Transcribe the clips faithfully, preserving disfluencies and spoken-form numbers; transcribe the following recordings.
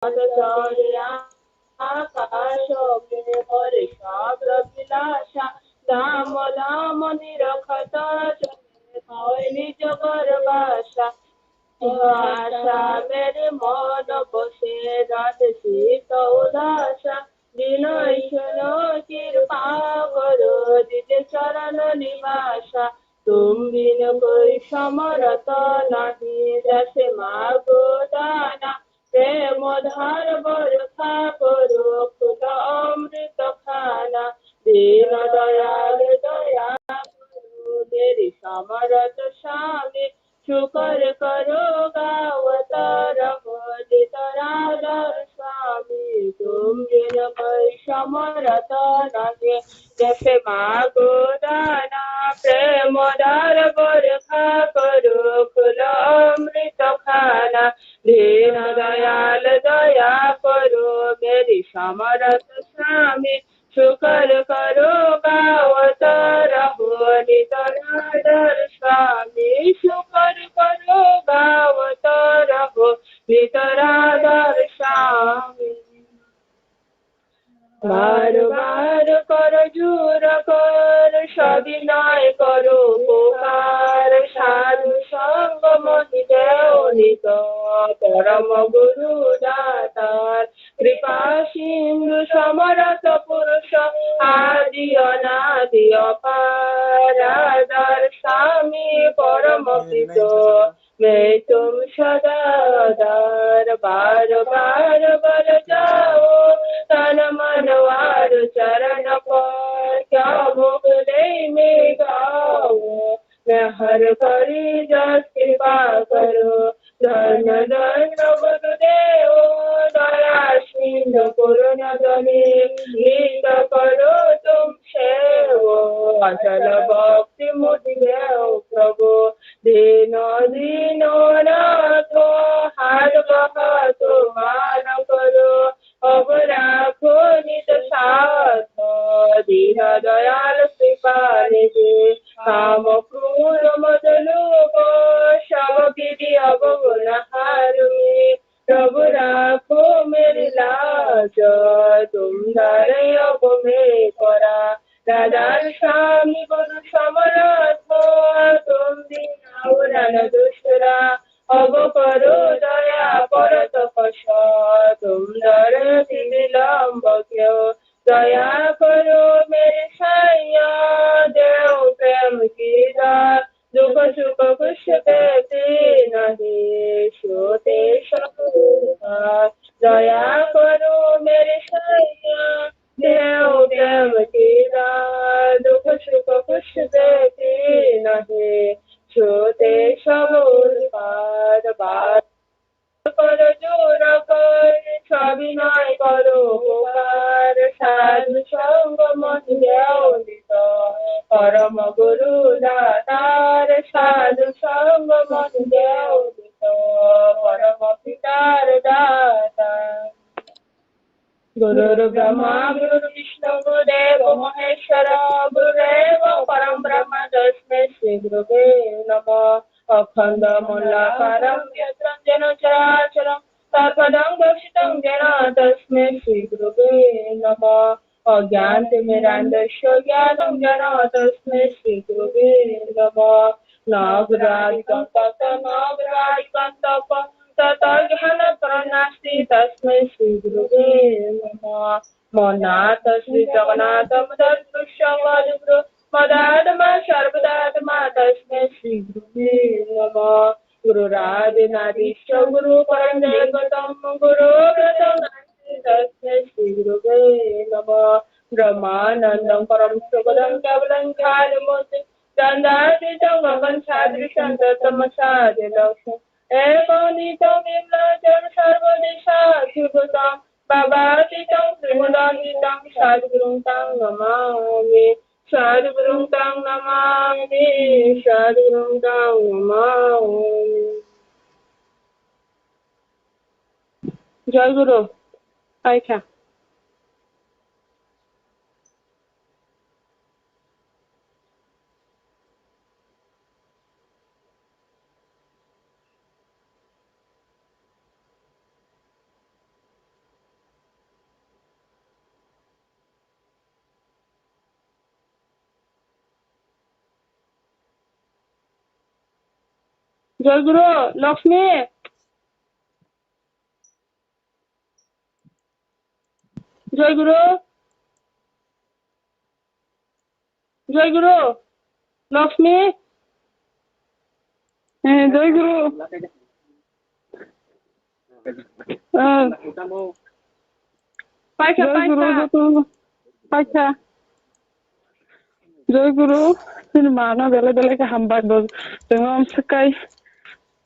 চরে আকাশ মেঘরে সব বিলাসা, দাম দাম নিরখত চরে হয় নিজ ঘর বাসা। আশা মেরে মন বসে রাত শীত উদাসা, বিনয় শুনো কৃপা করো দিতে চরণ নিবাসা। তুমি বিন কই সমরত নাহি, দেশে মাগো দানা। প্রেম ধার বরখা করো, ফুল অমৃত খানা। দীন দয়াল দয়া করো, মেরে সমরত স্বামী। শুকর করো গাওত রহো নিতরাদর স্বামী। তুমি বিন কই সমরত নাহি, দেশে মাগো দানা। প্রেম ধার বরখা করো, ফুল অমৃত খানা। দীন দয়াল দয়া করো, মেরে সমরত স্বামী। শুকর করো গাওত রহো নিতরাদর স্বামী। শুকর করো গাওত রহো নিতরাদর স্বামী। বার বার কর জোর কর, সবিনয় করো পুকার। সাধু সঙ্গ মহি দেও নিত, পরম গুরু দাতার। কৃপা সিন্ধু সমরত পুরুষ, আদি অনাদি অপার। আদর স্বামী পরম পিত, मैं तुम सदा आदर। बार बार बल जाओ, तन मन वार चरण पर, क्या मुख दे में गाओ। मैं हर करी जस कृपा करो, धन धन गुरुदेव। दया सिंधु करुण धनी, नीत करो तुम सेव। अचल भक्ति मुझ देव प्रभु, दीन दीन नाथ, हाथ बाहर तुम्हारा करो, अब राखो नित साथ। दीन दयाल कृपा निधि, काम क्रोध मद लोभ, सब विधि अवगुण हारुनी। प्रभु राखो मेरी लाज, तुम धरे अब मैं परा। राधार स्वामी गुरु समरथ, तुम बिना और न दूसरा। अब करो दया पर तपस्या, तुम धरे विलंब क्यों। दया करो मेरे सैया, देव प्रेम की दात। दुख सुख कुछ देते नहीं, सोते सब उधार। दया करो मेरे सैया, देव प्रेम की दात। दुख सुख कुछ देते नहीं, सोते सब उधार। बार করো জোর কর, সবিনয় করো পুকার। সাধু সঙ্গ মন দেও নিত, পরম গুরু দাতার। সাধু সঙ্গ মন দেও নিত, পরম পিতার দাতার। गुरुर्ब्रह्मा गुरुर्विष्णु गुरुदेव महेश्वर, गुरुदेव परम ब्रह्म तस्मै श्री गुरुवे नमः। अखण्डमण्डलाकारं व्याप्तं येन चराचरं, तत्पदं दर्शितं येन तस्मै श्री गुरुवे नमः। अज्ञानतिमिरान्धस्य ज्ञानाञ्जनं, तस्मै श्री गुरुवे नमः। नागराधिपं तं नागराधिपं तपं, ततो ज्ञानपरं नास्ति, तस्मै श्री गुरुवे नमः। मन्नाथ श्री जगन्नाथ मदद्गुरुं मद्गुरुं मदात्मा सर्वदात्मा, तस्मै श्री गुरुवे नमः। गुरुरादिनादिश्च गुरु परं दैवतं, गुरु प्रसादात् तस्मै श्री गुरुवे नमः। ब्रह्मानन्दं परमसुखदं केवलं ज्ञानमूर्तिं, द्वन्द्वातीतं गगनसदृशं तत्त्वमस्यादिलक्ष्यम्। एकं नित्यं विमलं च सर्वदेशाधिभूतं, भावातीतं त्रिगुणातीतं सद्गुरुं तं नमामि। सद्गुरुं तं नमामि। सद्गुरुं तं नमामि। जय गुरु। आइखा। Joy Guru, Lakshmi. Joy Guru. Joy Guru. Lakshmi. Eh, Joy Guru. Ah. Paikha, Joy Guru, paikha. Joto paikha. Joy Guru, chini mano belai belai khe hambai bo. Chwng amswk kai,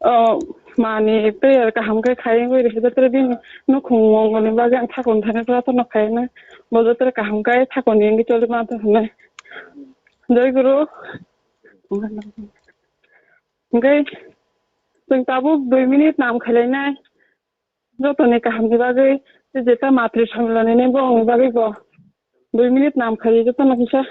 oh, mani prayer kaham khe khai wngwi rikhe joto bini nukhung mongolni bagwi ang thakon thani prathana khaina. Bo joto kaham kai thakoni wngwi choli ma thangna. Joy Guru. Hwnkhe chwng tabuk dui minute nam khailainai. Jotoni kahamni bagwi, jeta matri samlani ni bongni bagwi bo dui minute nam khai jotono kisa.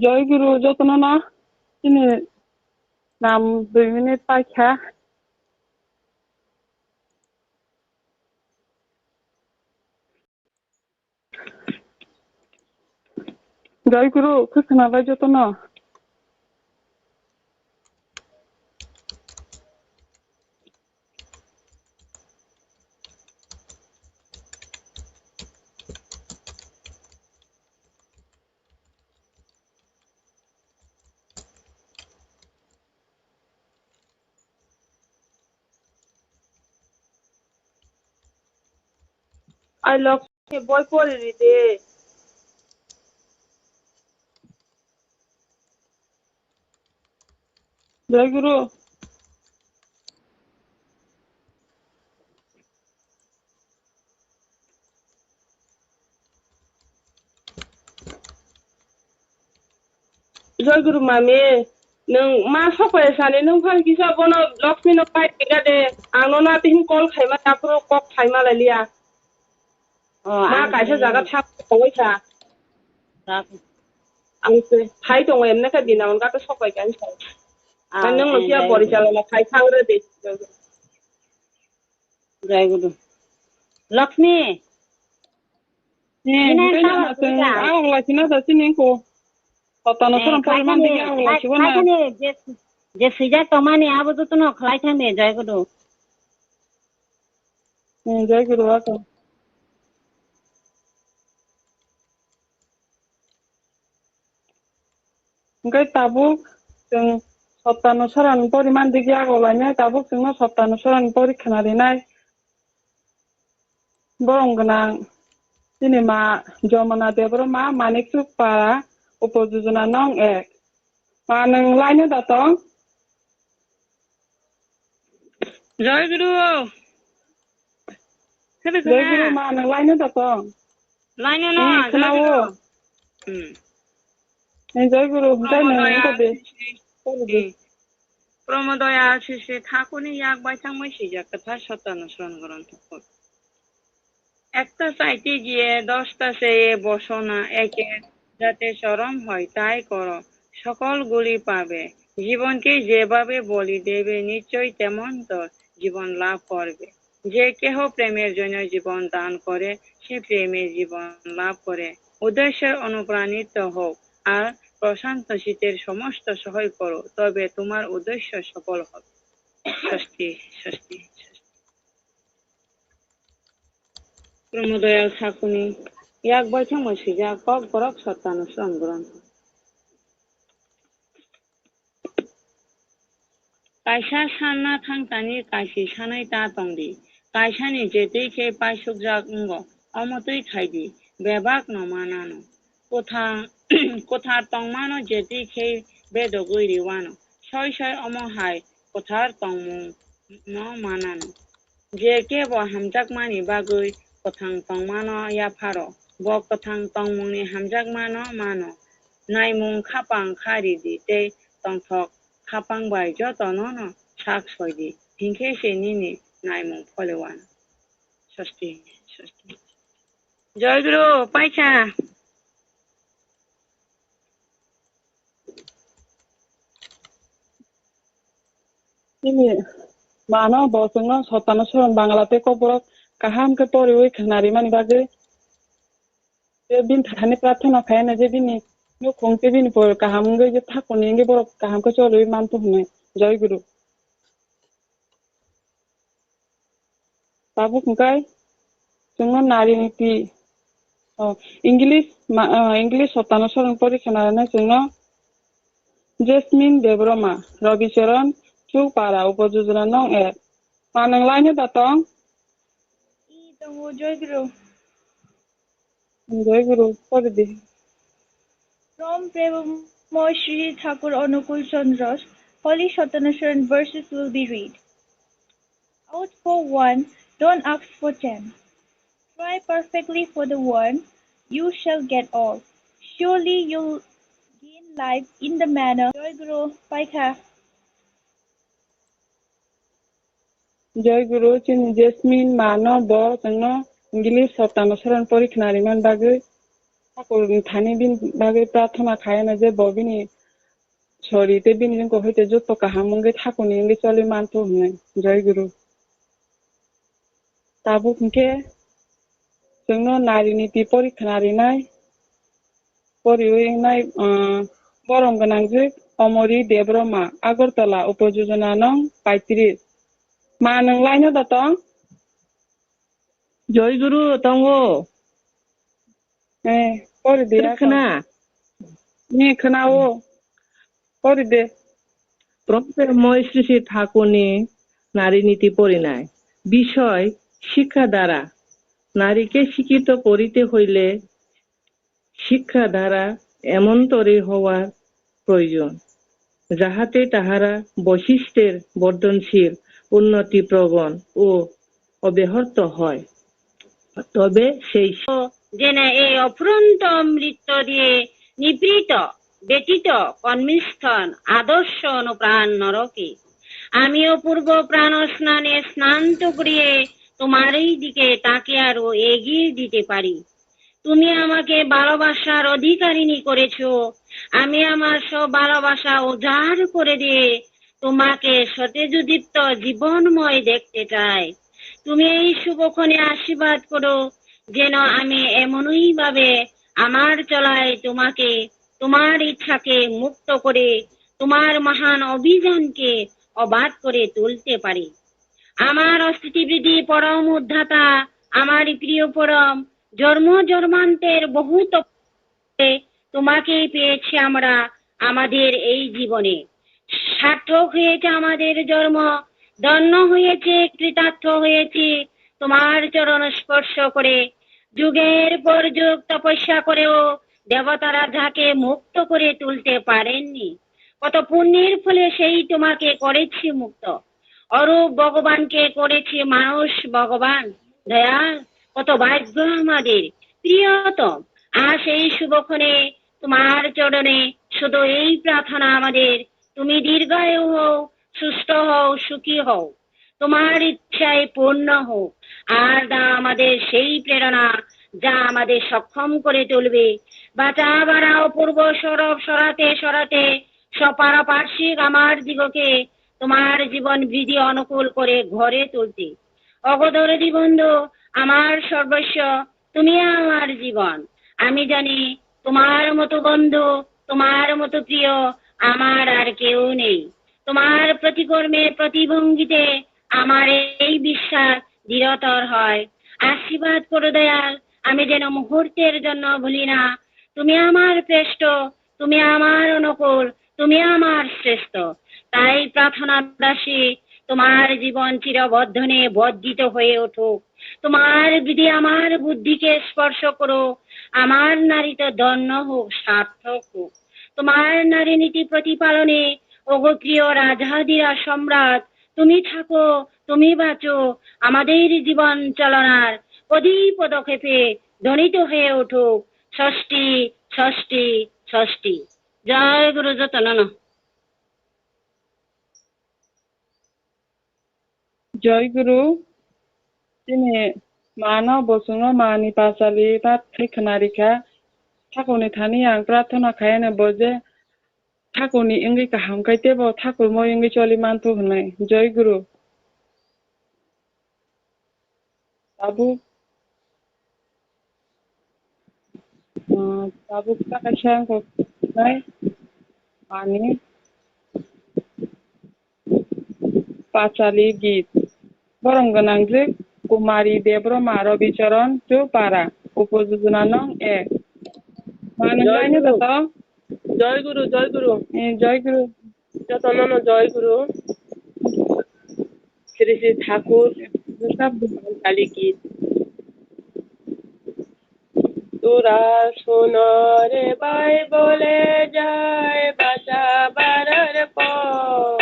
Joy Guru, jotono no chini nam dui minute paikha. Joy Guru, khe khwna bai jotono. Ai lok se boi pori ride. Jai Guru. Jai Guru mami, nwng ma sokoi sani nwng phan kisa bono Lakshmi no pai tega de, ang no na tin call khaima tapro kok khaima laliya. Oh, ma ang kaisa jaga thak tongoi sa. Thak. Ang se thai tongo emne kha dina on ka to sokoi kan sa. Nang no siya porichalona khai thang re de. Jai Guru. Lakshmi. Ina tamo swijak. Ang lakina da sini ko. Kotano sorom poriman digi ang lakina. Je swijak tongmani abo jotono khlai thang de, Jai Guru. Jai Guru ako. Hwnkhe tabuk chwng Sottanusarani poriman digi agolainai, tabuk chwngno Sottanusarani pori khwna rinai. Borom gwnang chini ma Jomona Debbarma, Manikchuk para, Upojujona nong ek. Ma nwng laino da tong? Jai Guru. Khede Jai Guru, khna? Ma nwng laino da tong? Laino no, hmm, Jai khna Guru. O. Hmm. Eh, Jai Guru, hwnkhe nwng Promodoya wngkha de. Sisi. Kori de. Hmm. Promodoya Sisi Thakurni yak bai thangbai swijak kwthar Sottanusarani grontho. একটা চাইতে গিয়ে দশটা চেয়ে বসো না একে, যাতে চরম হয় তাই করো, সকলগুলি পাবে। জীবনকে যেভাবে বলি দেবে, নিশ্চয়ই তেমন তো জীবন লাভ করবে। যে কেহ প্রেমের জন্য জীবন দান করে, সে প্রেমে জীবন লাভ করে। উদ্দেশ্যে অনুপ্রাণিত হোক আর প্রশান্ত চিত্তের সমস্ত সহায় করো, তবে তোমার উদ্দেশ্য সফল হবে। স্বস্তি, স্বস্তি, স্বস্তি। Promodoya Thakurni yak bai thangbai swijak Kokborok Sottanusarani grontho. Kaisa sanna thangtani kaisi sanai ta tongdi. Kaisani jetwi khe paisukjak wngo, omo twi khaidi, bebakno manano. Kwthang-, kwthar tongmano jetwi khe bedogwi riwano, soi soi omo hai kwthar tongmungno manano. Je kebo hamjakmani bagwi kwthang tongmano yapharo, bo kwthang tongmungni hamjakmano mano. Naimung khapang kha ridi tei tongthok khapang bai jotono'-no sak soidi, hinkhe se nini naimung pholewano. Swasti, swasti. Joy Guru, paikha. Nini mano bo chwngno Sottanusarani Bangla tei Kokborok kaham khe poriwi khwnarimani bagwi tei bini thani prarthana khaina je bini nukhung tei bini poribar kaham wngwi je Thakurni wngwi borok kaham khe choliwi manthogo hwnwi. Joy Guru. Tabuk hwnkhe chwngno nari niti, oh, English ma-, oh, English Sottanusarani porikhana rwnai chwngno Jasmine Debbarma, Rabicharan Chukpara, Upojujona nong ek. Ma nwng laino da tong? I tongo, Joy Guru. Joy Guru, pori di. From Prabhupada Shri Thakur Anukul Chandra's Holy Sottanusarani verses will be read. Out for one, don't ask for ten. Try perfectly for the one, you shall get all. Surely you'll gain life in the manner. Joy Guru, paikha. Joy Guru, chini Jasmine mano bo chwngno English Sottanusarani porikhana rimani bagwi Thakurni thani bini bagwi prarthana khaina je bo bini sori tei bini wngkok hai tei joto kaham wngwi Thakurni wngwi choli manthogo hwnwi. Joy Guru. Tabuk hwnkhe chwngno nari niti porikhana rinai. Poriwi wngnai, ah, borom gwnangjwk Omori Debbarma, Agartala, Upojujona nong paitris. Ma nwng laino da tong? Joy Guru, tongo. Eh, pori de, khna? Ni khna o. Pori de. Prabhupada Sri Sri Thakurni nari niti porinai. Bishoy শিক্ষা দ্বারা। নারীকে শিক্ষিত করিতে হইলে শিক্ষা দ্বারা এমন তরে হওয়ার প্রয়োজন, যাহাতে তাহারা বৈশিষ্ট্যের বর্ধনশীল, উন্নতিপ্রবণ ও অব্যাহত হয়। তবে সেই যেন এই অফুরন্ত অমৃত দিয়ে নিপীড়িত, ব্যথিত, কর্মস্থন, আদর্শ অনুপ্রাণ নরকে। আমিও পূর্ব প্রাণ স্নানে স্নান তো করিয়ে তোমারই দিকে তাকে আরো এগিয়ে দিতে পারি। তুমি আমাকে ভালোবাসার অধিকারিণী করেছো, আমি আমার সব ভালোবাসা উজাড় করে দিয়ে তোমাকে সতেজোদীপ্ত জীবনময় দেখতে চাই। তুমি এই শুভক্ষণে আশীর্বাদ করো, যেন আমি এমনই ভাবে আমার চলায় তোমাকে, তোমার ইচ্ছাকে মুক্ত করে, তোমার মহান অভিযানকে অবাধ করে তুলতে পারি। আমার অস্থিতিবিধি পরম উদ্ধাতা, আমার প্রিয় পরম, জন্ম জন্মান্তের বহু তপস্যায় তোমাকেই পেয়েছি আমরা আমাদের এই জীবনে। সার্থক হয়েছে আমাদের জন্ম, ধন্য হয়েছে, কৃতার্থ হয়েছি তোমার চরণ স্পর্শ করে। যুগের পর যুগ তপস্যা করেও দেবতারা যাকে মুক্ত করে তুলতে পারেননি, কত পুণ্যের ফলে সেই তোমাকে করেছি মুক্ত। অরূপ ভগবানকে করেছি মানুষ ভগবান, দয়াল, কত ভাগ্য আমাদের। প্রিয়তম, আজ এই শুভক্ষণে তোমার চরণে শুধু এই প্রার্থনা আমাদের, তুমি দীর্ঘায়ু হও, সুস্থ হও, সুখী হও, তোমার ইচ্ছায় পূর্ণ হোক। আর দাও আমাদের সেই প্রেরণা, যা আমাদের সক্ষম করে তুলবে। বাঁচা বাড়াও পূর্ব সৌরভ সরাতে সরাতে স্বপারপার্শ্বিক আমার দিগকে তোমার জীবন বিধি অনুকূল করে ঘরে তুলতে। অগো দরদি বন্ধু, আমার সর্বস্ব, তুমি আমার জীবন। আমি জানি তোমার মতো বন্ধু, তোমার মতো প্রিয় আমার আর কেউ নেই। তোমার প্রতিকর্মে প্রতিভঙ্গিতে আমার এই বিশ্বাস দৃঢ়তর হয়। আশীর্বাদ করো দয়াল, আমি যেন মুহূর্তের জন্য ভুলি না, তুমি আমার শ্রেষ্ঠ, তুমি আমার অনুকূল, তুমি আমার শ্রেষ্ঠ। তাই প্রার্থনা দাসী, তোমার জীবন চিরবর্ধনে বর্ধিত হয়ে উঠুক। তোমার বিধি আমার বুদ্ধিকে স্পর্শ করো, আমার নারীত্ব ধন্য হোক, সার্থক হোক। তোমার নারী নীতি প্রতিপালনে, ওগো প্রিয় রাজাধিরাজ সম্রাট, তুমি থাকো, তুমি বাঁচো, আমাদের জীবন চালনার প্রতি পদক্ষেপে ধ্বনিত হয়ে উঠুক ষষ্ঠী, ষষ্ঠী, ষষ্ঠী। জয় গুরু যতনন। Joy Guru, chini mano bosongno mani pachali ta thai khwnarikha. Thakurni thani ang prarthana khaiyano bo je thakurni wngwi kaham khai teibo thakurmoi wngwi choli manthu hwnwi. Joy Guru. Tabuk, ah, tabuk ta kaisa wngkha nai ani Pachali git. Borom gwnangjwk Kumari Debbarma Rabicharan Chupara, Upojujona nong ek. Manwi Joy laino Guru. Tato? Joy Guru, Joy Guru. Eh, Joy Guru. Jotono no Joy Guru. Sri Sri Thakur Pachali git. তোরা শোনো রে, বাইবলে যায় বাঁচা বাড়ার পথ।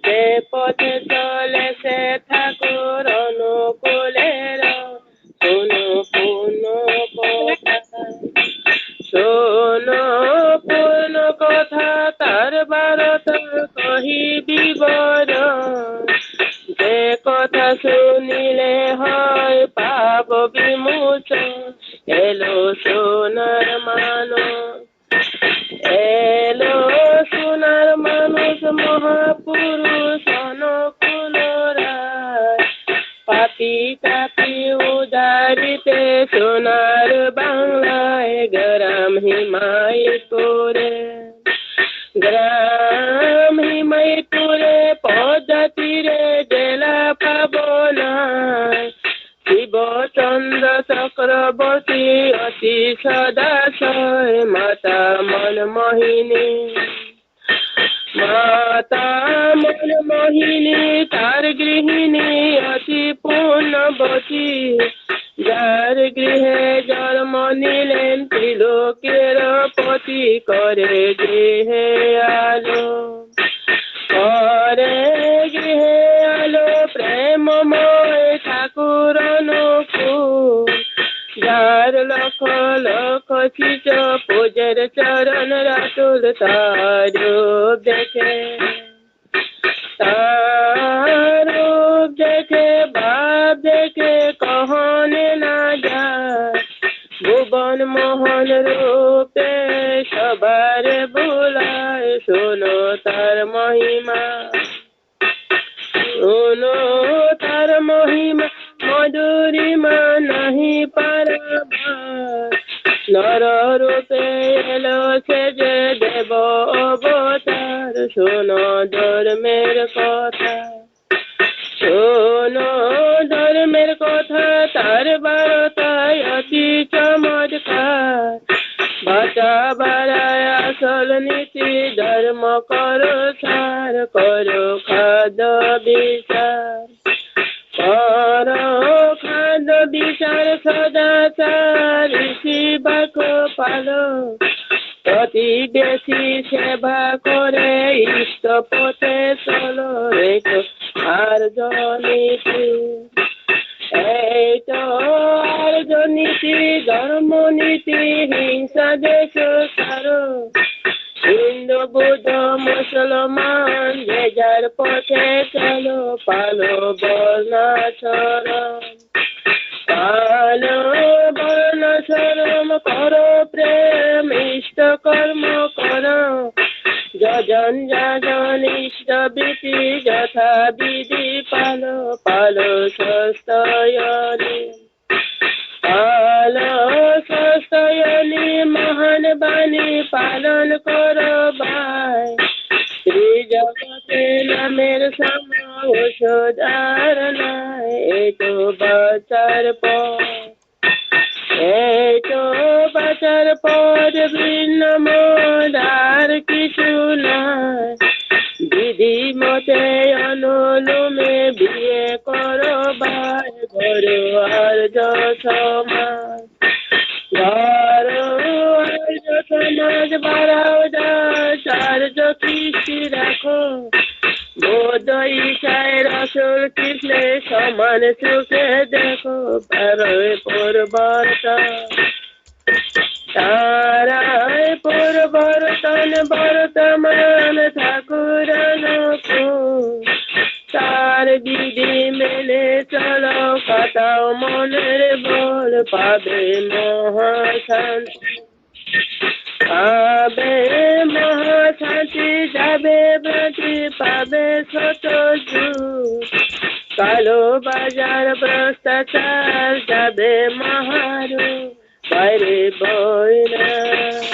যে পথে চলে সে ঠাকুর অনুকূলের। শোনো পূর্ণ কথা, শোনো পূর্ণ কথা, তার বারতা কহি বিবরণ। যে কথা শুনিলে হয় পাপ বিমোচন। এলো সোনার মানুষ, এলো সোনার মানুষ, মহাপুরুষ অনুকূল রায়। পাতি তাতি উদারিতে সোনার বাংলায় গ্রাম হিমায়তপুরে। গ্রাম হিমায়তপুরে পদ্মা তীরে জেলা পাবনায়। শিবচন্দ্র চক্রবর্তী অতি সদাশয় মাতা মনমোহিনী। মাতা মনমোহিনী তার গৃহিণী অতি পুণ্যবতী। যার গৃহে জন্ম নিলেন ত্রিলোকের পতি, করে গৃহে আলো। করে গৃহে আলো প্রেমময় ঠাকুর অনুকূল। যার লক্ষ লক্ষ শিষ্য পূজের চরণ রাতুল তার রূপ দেখে। তার রূপ দেখে ভাব দেখে কহনে না যায়। ভুবন মোহন রূপে সবার বুলায়, শোনো তার মহিমা। दूरी में नहीं पारावार। नर रूपे एलो से जे देव अवतार, सुनो धर्मेर कथा। শোনো ধর্মের কথা, তার বার্তা অতি চমৎকার। বাঁচা বাড়ায় আসল নীতি, ধর্ম করো সার, করো খাদ্য বিচার। করো খাদ্য বিচার সদাচার, ঋষি বাক্য পালন। প্রতিবেশী সেবা করে ইষ্ট পথে চলো, এই তো আর্য নীতি। এই তো আর্য নীতি, ধর্ম নীতি, হিংসা দ্বেষ ছাড়ো। হিন্দু, বৌদ্ধ, মুসলমান, যে যার পথে চলো, পালো বর্ণাশ্রম। পালো বর্ণাশ্রম, করো প্রেম, ইষ্ট কর্ম করো। যজন যজন ইষ্ট বিধি, যথাবিধি পালো, পালো স্বস্তায়নে। পালো স্বস্তায়নে, মহান বাণী পালন করো ভাই। ত্রিজগতে নামের সম ঔষধ আর নাই, এই তো বাঁচার পথ। এই তো বাঁচার পথ, ভিন্ন মত আর কিছু নাই। বিধি মতে অনুলোমে বিয়ে করো ভাই, গড়ো আর্য সমাজ। গড়ো আর্য সমাজ, বাড়াও যশ, আর্য কীর্তি রাখো। বৌদ্ধ, ইসাই, রসুল, কৃষ্ণের সমান চোখে দেখো, তারাই পরিবর্তন। তারাই পরিবর্তন, বর্তমান ঠাকুর অনুকূল। তার বিধি মেনে চলো, কাটাও মনের বল, পাবে মহাশান্তি। পাবে মহাশান্তি, যাবে ভ্রান্তি, পাবে সত যুগ। কালো বাজার, ভ্রষ্টাচার, যাবে মহারোগ। বাইরে বই নাই,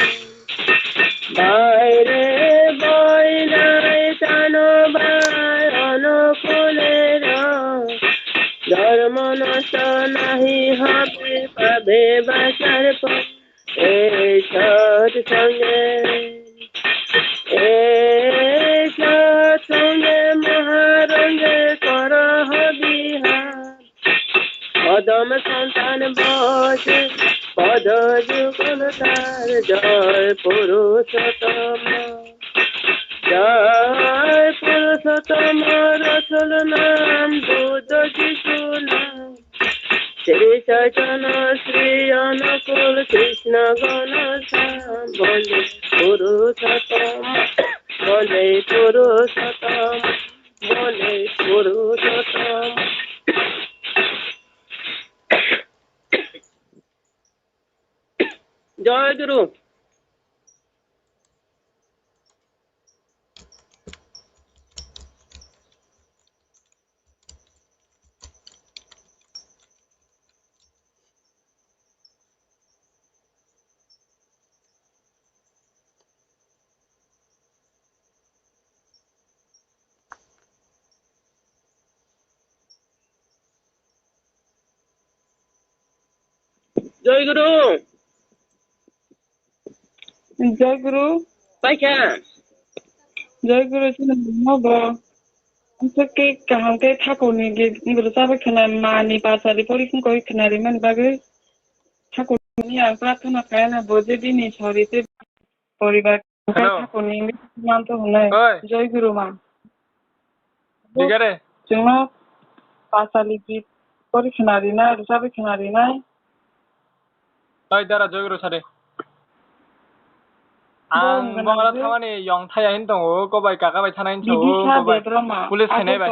বাইরে বই নাই, জানো ভাই, অনুকূলে রও। ধর্ম নষ্ট নাহি হবে, পাবে বাঁচার পথ। এই সৎসঙ্গে, এই সৎসঙ্গে মহারঙ্গে করহ বিহার। অধম সন্তান বসে পদ যুগল তার। জয় পুরুষোত্তম, জয় পুরুষোত্তম, রসুল নাম, বুদ্ধ যিশু নাম। শ্রী চৈতন্য শ্রী অনুকূল কৃষ্ণ ঘনশ্যাম। বন্দে পুরুষোত্তম, বন্দে পুরুষোত্তম, বন্দে পুরুষোত্তম। জয় গুরু। Jai Guru. Jai Guru. Paikha. Jai Guru, chini nogo. Amsuk khe kaham khe thakurni ge guru chabai khna mani pasari pori khun koi khna rimani bagwi thakurni ang prarthana khaina bo je bini sari tei poribar Hello. Thakurni manto hwnwi. Oi. Jai Guru ma. Digare. Chwngno pasali git pori khna rinai, rwchabwi khna rinai. Oi, dara Jai Guru sade. Ang bongala thamani yong thaya hin tongo, ko bai kaka bai thana hin tongo, ko bai police khainai bai.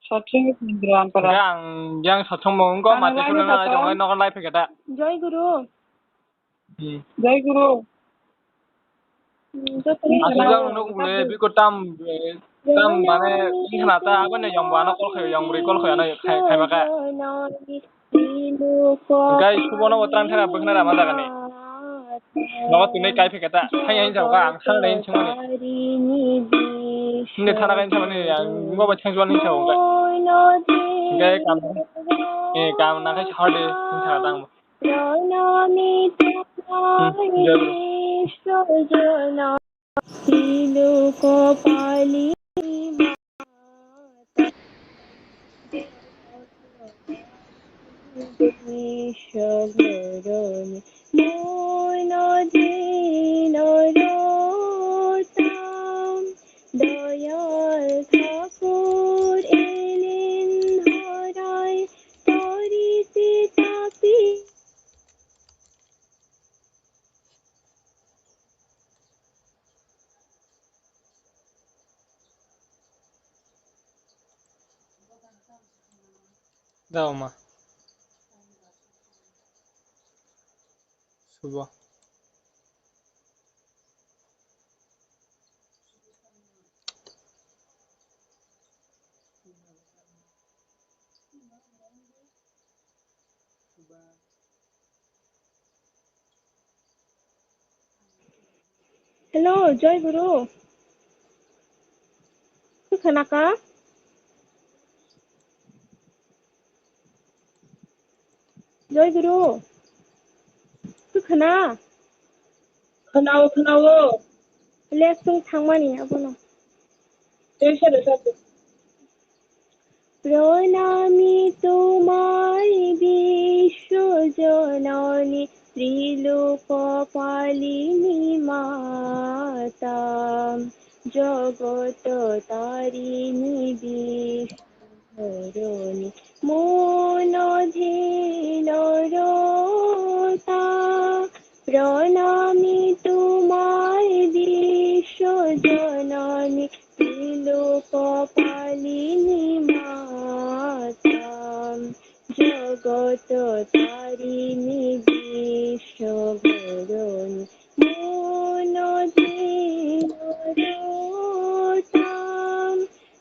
Satsang Sindra Ampara. Ang yang satsang mo, ko mati suna na tongo, nogo lai pheketa. Jai Guru. Hmm. Jai Guru. Aswk jak nokno kubule biko tam, eh, Tam mane wngkhana ta, aboni yong bo ano call khaio, yong bwrwi call khaio ano khai, khaima kha. Hwnkhe subono bo tran thera bwkhwnai rama jagani. Nogo twnwi kai phikhe ta, thangya hinsa kha, ang thang dai hinsa mani. Hwnwi thana kai hinsa mani, ang bo bai thang juan hinsa kha. Hwnkhe kam, eh, kam na khai harde hinsa kha tang bo. Hmm, jai Guru. Doyal Thakur elin horai tori sitapi. Dao ma. Subo. Hello, Joy Guru. Khe khna kha? Joy Guru. Khe khna? Khna-o, khna-o. Left wng thangmani abono. Tei sade sade. প্রণামী তোমায় বিশ্বজননী ত্রিলোকপালিনী মাতা, জগৎতারিণী বিশ্বধরণী মন ধীনরতা। প্রণামী তোমায় বিশ্বজননী ত্রিলোকপালিনী মাতা, জগৎতারিণী বিশ্বধরণী মন ধীনরতা।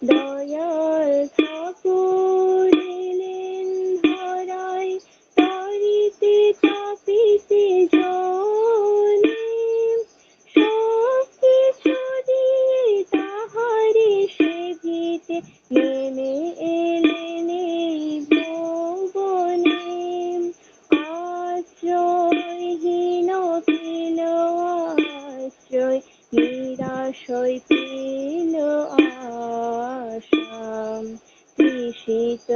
দয়াল ঠাকুর এলেন ধরায়, তারিতে তাপিতে জনে, সব কিছু দিয়ে তাহারে সেবিতে নেমে এলেন এই ভুবনে। আশ্রয়হীন পেল আশ্রয়, নিরাশ্রয় পেল আশা। তৃষিত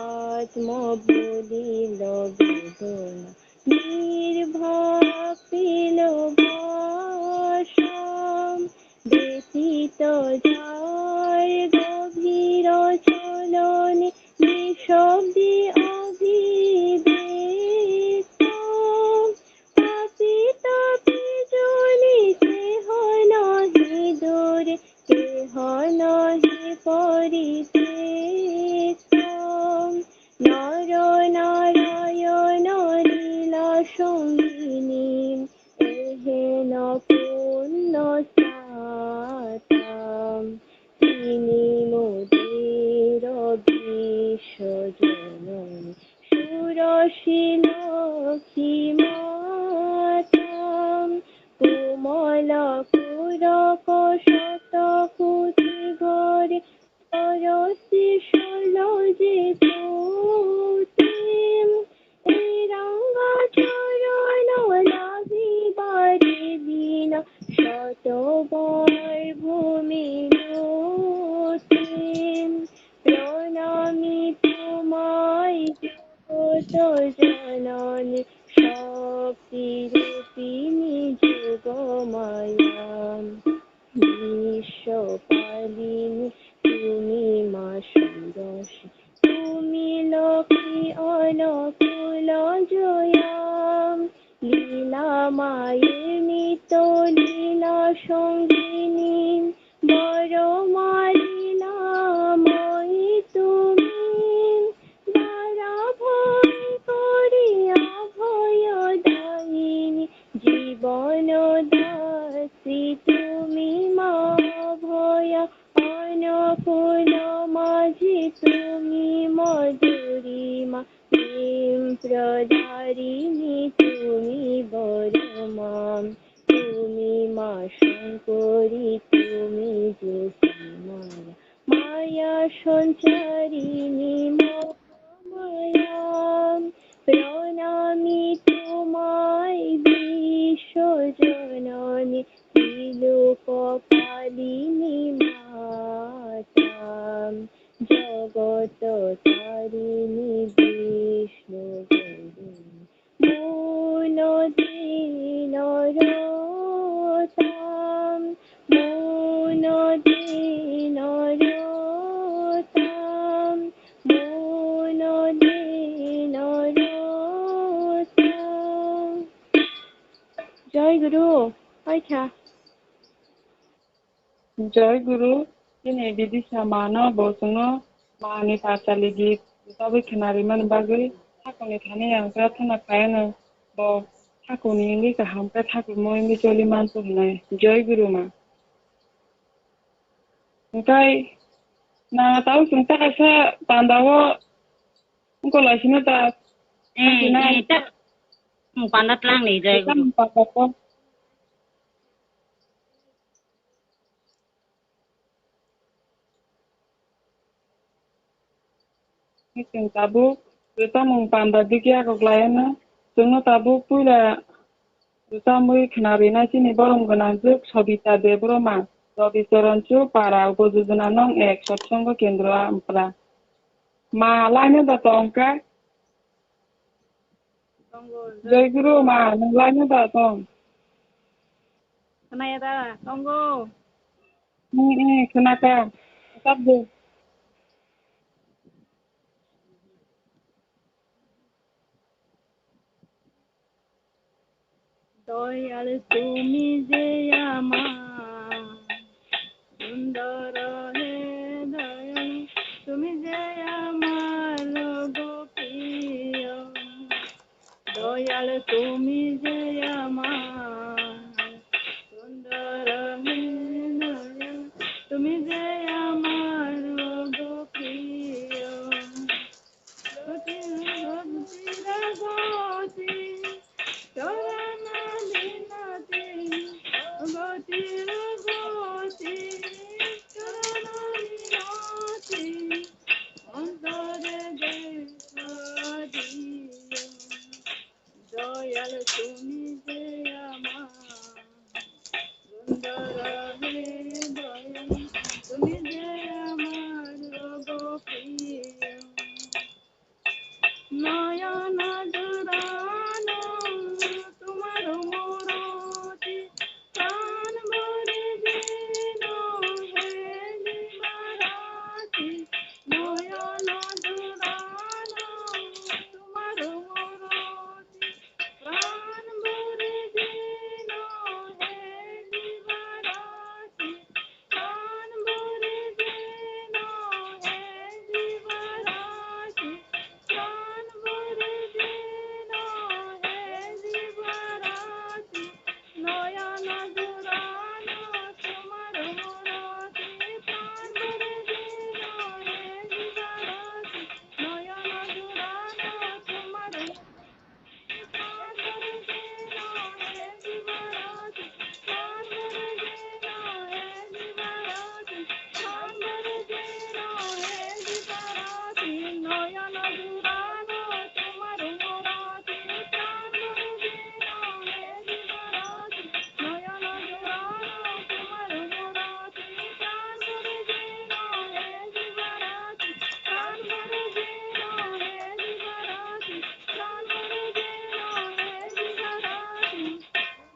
আত্ম বুলিল বেদনা, নির্বাক পেল বাসা। ব্যথিত যার গভীর চলনে, নিঃশব্দে অভিব্যক্ত। পাপী তাপী জনে কেহ নাহি দূরে, কেহ নাহি পরিত্যক্ত। নর নারায়ণ লীলা সঙ্গিনী, এহেন পুণ্য স্নাতা। তিনি মোদের বিশ্বজননী ষোড়শী লক্ষ্মী মাতা। কোমল করক শত কোটি গরে, সরসী সরল যে জ্যোতি। এই রাঙা চরণ লাভিবার বিনা শতবার ভূমি লুটি। প্রণামী তোমায় জগৎ জননী শক্তি রূপিণী যোগমায়া। বিশ্বপালিনী তুমি মা ষোড়শী, তুমি লক্ষ্মী অনকুল জয়া। লীলামায়ের নিত্য লীলা সঙ্গিনী, বড় মা লীলাময়ী তুমি। বারাভয় করি অভয় দায়িনী, জীবন দাত্রী তুমি মা অভয়া। অন প্রেম প্রদারিণী তুমি বড় মা, তুমি মা শঙ্করী, তুমি যে শ্রীমায়া, মায়া সঞ্চারিণী মহামায়া। প্রণামী তোমায় বিশ্বজননী, ত্রিলোক পালিনী মাতা, জগত তারিণী বিষ্ণু গৌরী। মন দিন রতাম, মন দিন রতাম, মন দিন রতাম। জয় গুরু, আচ্ছা। Joy Guru, chini Bidisha mano bo chwngno mani pachali git tabwi khwnarwimani bagwi thakurni thani ang prarthana khlaino, bo thakurni wngwi kaham khe thakurmo wngwi choli manthok hwnwi. Joy Guru ma. Hwnkhe na tabuk chwng ta kaisa pandao wngkolaisino ta. Eh, eh, ta, hmm, panda tlang ni Joy Guru. Chwng tabuk rwchapmung panda digi yakoklaino. Chwngno tabuk puila rwchapmui khwnarinai chini borom gwnangjwk Sobita Debbarma, Rabi Charan Chu para, upo jojona nong ek, Satsongo Kendro Ampra. Ma laino da tongkha. Joy Guru ma, nwng laino da tong? Khwnaya da, tongo. Hmm, hmm, khwnakha. Tabuk. Dayal তুমি যে আমার সুন্দর হে দয়াল, তুমি যে আমার রোগ প্রিয়। দয়াল তুমি যে আমার সুন্দর হে দয়াল, তুমি যে আমার রোগ প্রিয়। গতি গতি চরণ বিনতি, গতি গতি চরণ বিনতি, অন্তরে দেখা দিও। দয়াল তুমি যে আমার সুন্দর হে দয়াল, তুমি যে আমার রোগ প্রিয়। নয়ন জুড়ানো তোমার মূরতি, প্রাণ ভরে যেন হে দিবারাত্রি। নয়ন জুড়ানো তোমার মূরতি, প্রাণ ভরে যেন হে দিবারাত্রি। প্রাণ ভরে যেন হে দিবারাত্রি, প্রাণ ভরে যেন হে দিবারাত্রি। নয়ন জুড়ানো তোমার মূরতি, প্রাণ ভরে যেন হে দিবারাত্রি। নয়ন জুড়ানো তোমার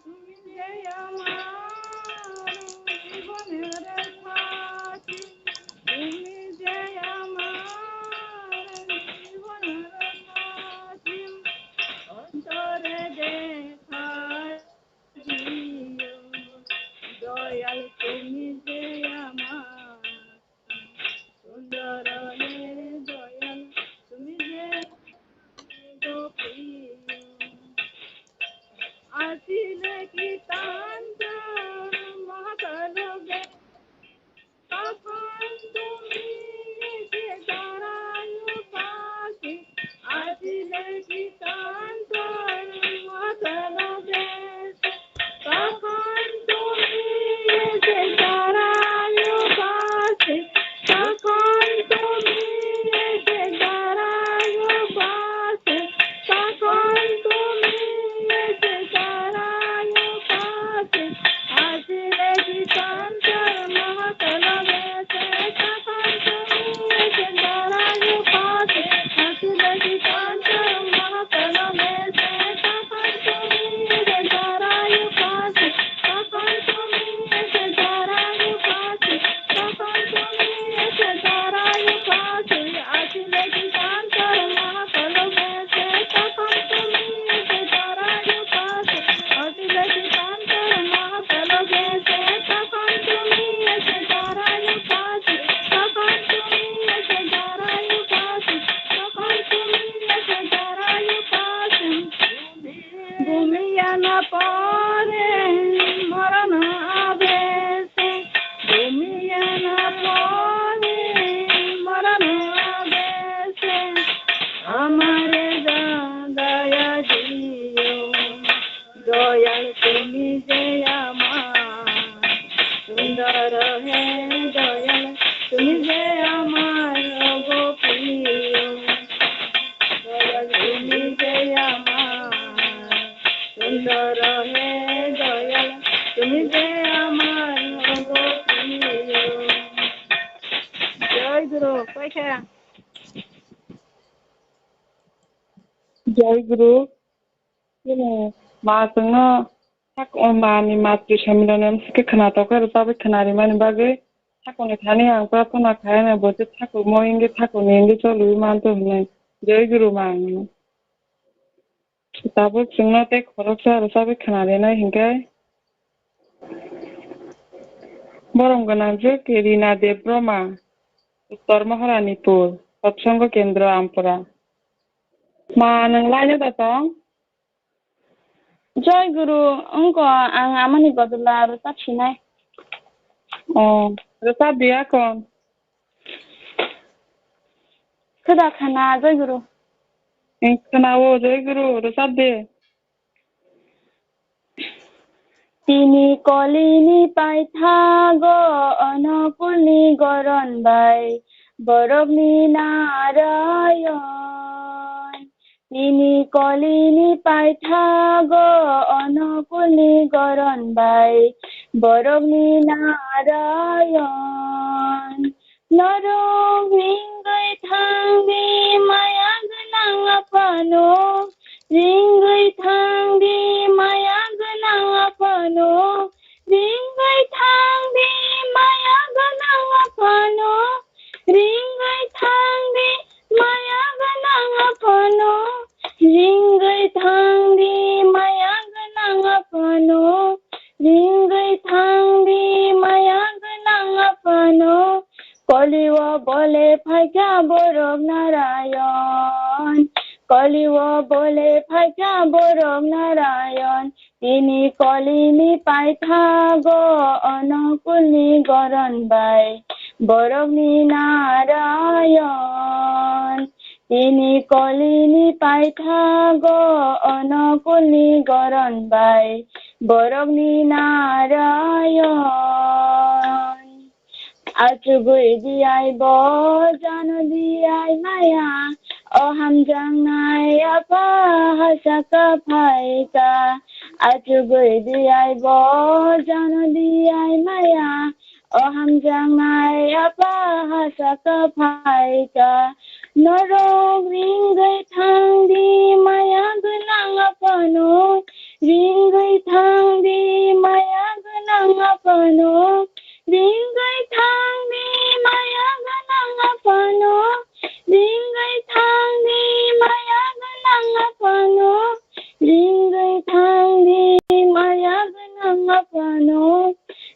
তুমি যে আমার জীবনের সাথী, তুমি যে আমার জীবনের সাথী, অন্তরে দেখা দিও, দয়াল তুমি যে আমার সুন্দর হে দয়াল, তুমি যে গো প্রিয়। আসিলে কি কাঞ্চন মহাকালবে, তখন তুমি এসে দাঁড়ায় পাশে। তুমি যে আমার সুন্দর হে দয়াল, তুমি যে আমার মনোপ্রিয়। জয় গুরু, কই kha? Jai Guru. Chini ma chwngno sak-, o mani matri samiloni amsike khwnatok khe rwchabwi khwnarimani bagwi thakurni thani ang prarthana khaina bo se thakurmo wngwi thakurni wngwi choliwi manto hwnwi. Jai Guru ma ang. Tabuk chwngno tei khoroksa rwchabwi khwnarinai hinkhe. Borom gwnang je Rina Debbarma, Uttor Maharanipur, Satsang Kendra Ampura. Ma nwng laino da tong? Jai Guru, wngkha ang amani bodol aro ta sinai. Oh, rwchap di akon. Khwda khana, Jai Guru. Ang khana o, Jai Guru, rwchap di. Tini kolini paithago onokulni goron bai borokni narayon. Tini kolini paithago onokulni goron bai borokni narayon. Norok ringwi thangdi maya gwnang aphano, ringwi thangdi maya gwnang aphano, ringwi thangdi maya gwnang aphano, ringwi thangdi maya gwnang aphano, ringwi thangdi maya gwnang aphano, ringwi thangdi maya gwnang aphano. Kolio bole phaikha borok narayon, kolio bole phaikha borok narayon. Tini kolini paithago onokulni goron bai borokni narayon. Tini kolini paithago onokulni goron bai borokni narayon. Achugwi di ai bo, jano di ai maya, o hamjaknai apha hasaka phaika. Achugwi di ai bo, jano di ai maya, o hamjaknai apha hasaka phaika. Norok ringwi thangdi maya gwnang aphano, ringwi thangdi maya gwnang aphano, ringwi thangdi maya gwnang aphano, ringwi thangdi maya gwnang aphano, ringwi thangdi maya gwnang aphano,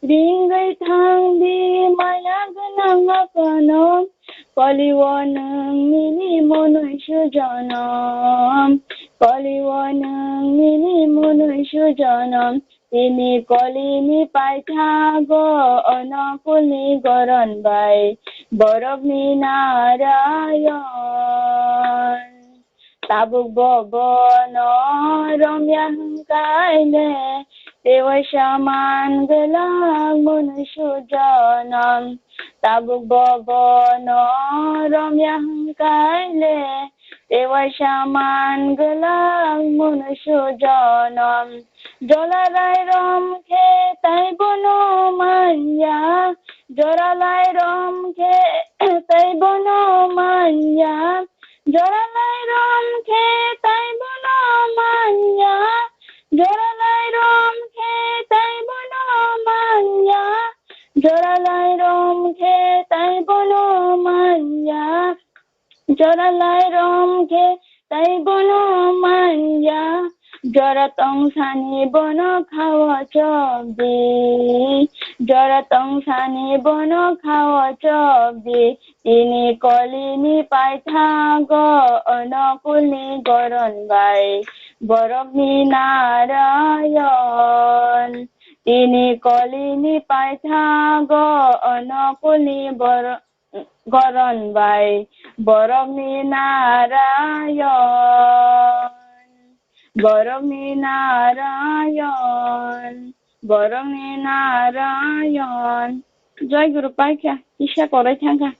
ringwi thangdi maya gwnang aphano. Kolio nwng nini monwi sujonom, kolio nwng nini monwi sujonom. Tini kolini paithago onokulni goron bai borokni narayon. Tabuk bo bono romya hwnkhaile, tewaisa man gwlak monwi sujonom. Tabuk bo bono romya hwnkhaile, tewaisa man gwlak monwi sujonom. Jolalai rom khe tai bono manya, jolalai rom khe tai bono manya, jolalai rom khe tai bono manya, jolalai rom khe tai bono manya, jolalai rom khe tai bono manya. Jora lai rom khe tai bono manya, jora tong sani bono khao chobdi, jora tong sani bono khao chobdi. Tini kolini paithago onokulni goron bai borokni narayon. Tini kolini paithago onokulni bor-, goron bai borokni narayon, borokni narayon, borokni narayon. Jai Guru paikha, kisa korai thangkha.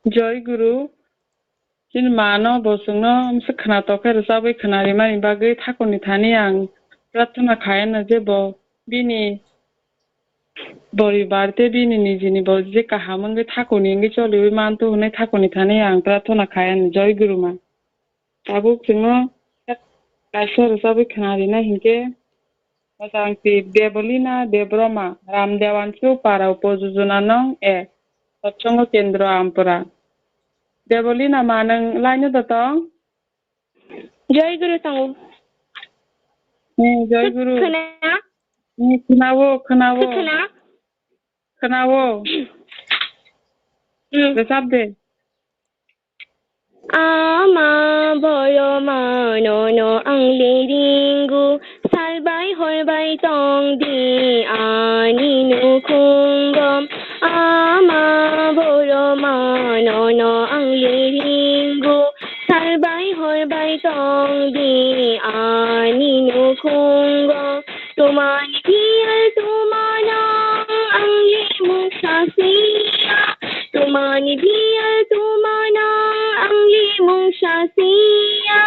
Jai Guru. Bini mano bo chwngno bwswk khwnatok khe rwchabwi khwnarimani bagwi thakurni thani ang prarthana khaiyano je bo bini poribar tei bini nijini bo je kaham wngwi thakurni wngwi choliwi mantu hwnwi thakurni thani ang prarthana khaiyano, Jai Guru Ma. Tabuk chwngno kaisa rwchabwi khwnarinai hinkhe, Mosangtwi Debolina Debroma, Ramdewansu para, Upojujona nong ek, Satsongo Kendro Ampura. Debolina ma, nwng line-o da tong? Jai Guru tongo. Hmm, Jai Guru. Khwna? Hmm, khwnao, khwnao. Khwna? Khwnao. Hmm. Rwchap de. Ama boroma nono ang le ringo, salbai horbai tong di ani nukhungo. Ama boroma nono ang le ringo, salbai horbai tong di ani nukhungo. Tumani phial tumanang ang limung sasia. Tumani phial tumanang ang limung sasia.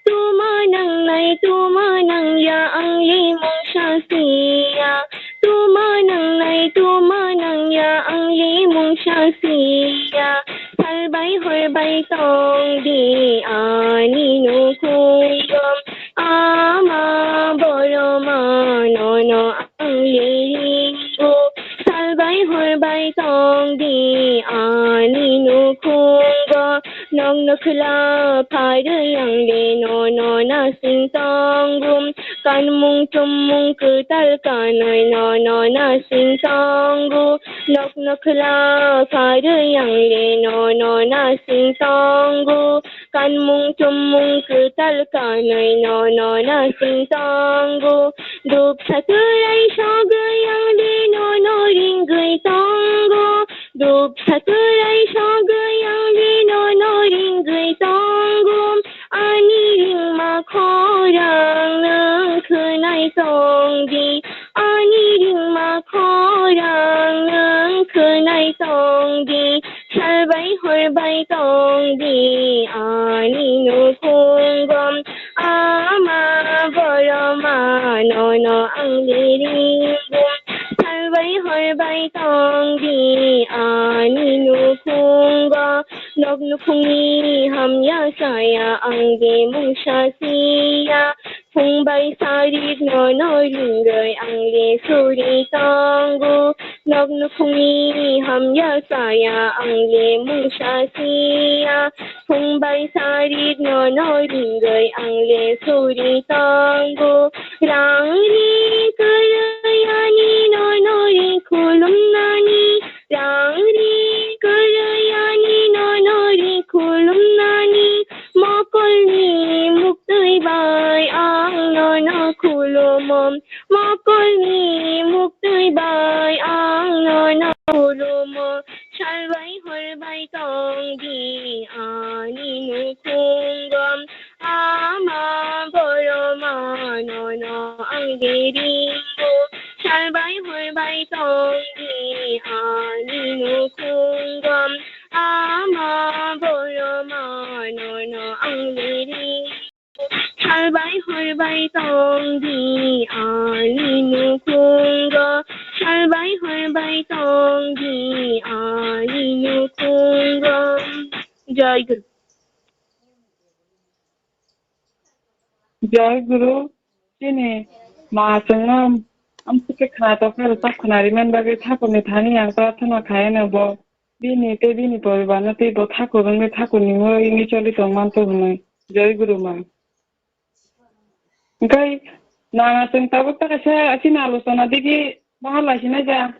Tumanang nai tumanang ya ang limung sasia. Tumanang nai tumanang ya ang limung sasia. Salbai horbai tong di ani nukhungo. Ama boroma nono ang liringo, salbai horbai tong di ani nukhungo. Nok nokla pharwi ang le nono nasing tongo. Kanmung chummung kwtal kanwi nono nasing tongo. Nok nokla pharwi ang le nono nasing tongo. Kanmung chummung kwtal kanwi nono nasing tongo. Dupsa twrai sogwi ang le nono ringwi tongo. Dupsa twrai sogwi ang le nono ringwi tongo. Ani ringma khorang nwng khwnai tong di. Ani ringma khorang nwng khwnai tong di. Salbai horbai tong di ani nukhungo. Ama boroma nono ang liringo. Salbai horbai tong di ani nukhungo. Nok nukhungni hamya saya ang limung sasia. Phung bai sarik nono ringwi ang le suri tongo. Nok nukhungni hamya saya ang limung sasia. Phung bai sarik nono ringwi ang le suri tongo. Rang ri kwrwi ani nono ri khulumnani. Rang ri kwrwi ani nono ri khulumnani. Mokolni muktwi bai ang nono khulumo. Mokolni muktwi bai ang nono khulumo. Salbai horbai tong di ani nukhungo. Ama boroma nono ang liringo. Salbai horbai tong di ani nukhungo. Ama boroma nono ang liringo. Salbai horbai tong di ani nukhungo. Salbai horbai tong di ani nukhungo. Jai Guru. Jai Guru, chini ma chwngno amswk khe khwnatok khe rwchap khwnarimani bagwi thakurni thani ang prarthana khaiyano bo bini tei bini poribarno tei bo thakur wngwi thakurni wngwi choli tongmanthok hwnwi. Jai Guru Ma. Hwnkhe nana chwng tabuk ta kaisa chini alochona digi bahar lai sinai ja.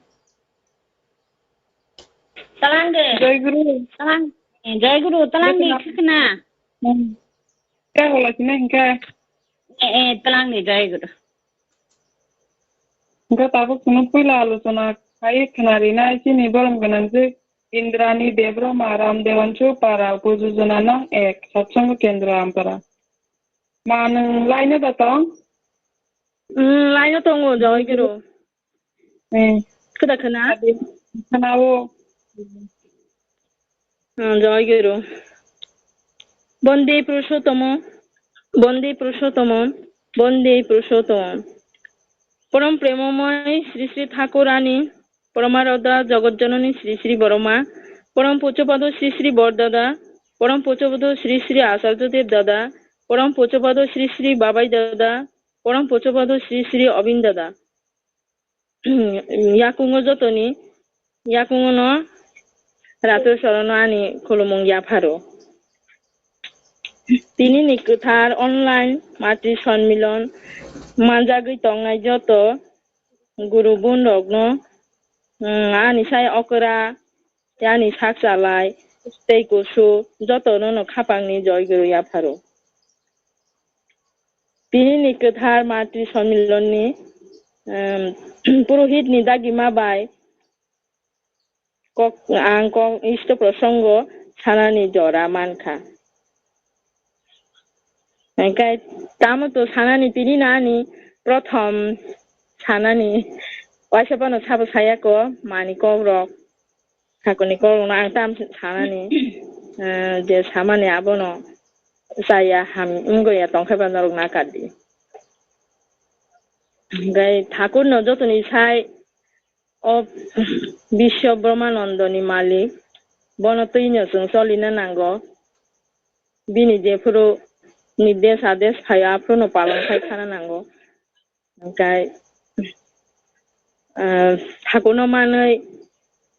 Talang de. Jai Guru. Talang. Eh, Jai Guru, talang de Jai Guru. Khikna. Hmm. Khe hola sinai hwnkhe. Eh, eh, talang de Jai Guru. Hwnkhe tabuk chwngno puila alochona khai khwnarinai chini borom gwnangjwk Indrani Debbarma, Ramdewansu para, Upojujona nong ek, Satsongo Kendra Ampara. Ma nwng line-o da tong? Hmm, line-o tongo, Jai Guru. Hmm. Kwda khwna? Khwnao. Hmm, Jai Guru. Bonde Purushottomo, Bonde Purushottomo, Bonde Purushottomo. Porom Premomoi Sri Sri Thakur Ani, Poromaradha Jagat Janani Sri Sri Boroma, Porom Puchopado Sri Sri Bordada, Porom Puchopado Sri Sri Acharya Dev Dada, Porom Puchopado Sri Sri Babai Dada, Porom Puchopado Sri Sri Obin Dada. Yakungo jotoni, yakungo no Rato Sorono ani khulumung yapharo. Tini ni kwthar online Matri Sonmilon manjagwi tongnai joto guru bun rokno, mm, ani sai okra, ani sak chalai, tei kusu, jotono no khapangni joy guru yapharo. Tini ni kwthar Matri Sonmilonni, um, purohit ni dagima bai kok, ang kok isto prosongo sanani jora mankha. Hingkhe tamo to sanani tini no ani prothom sanani waisa phano sabo saya ko mani kok rok. Thakurni kok rokno ang tam sanani, eh, je samani abono chaya ham wngwi ya tongkhe ba norok nakardi. Hingkhe Thakurno jotoni sai o Biswa Brahmanandoni malik, bono twino chwng cholina nango. Bini jephuru nirdesh adesh phaio, aphuru no palong khai khana nango. Hingkhe, ah, Thakurno manwi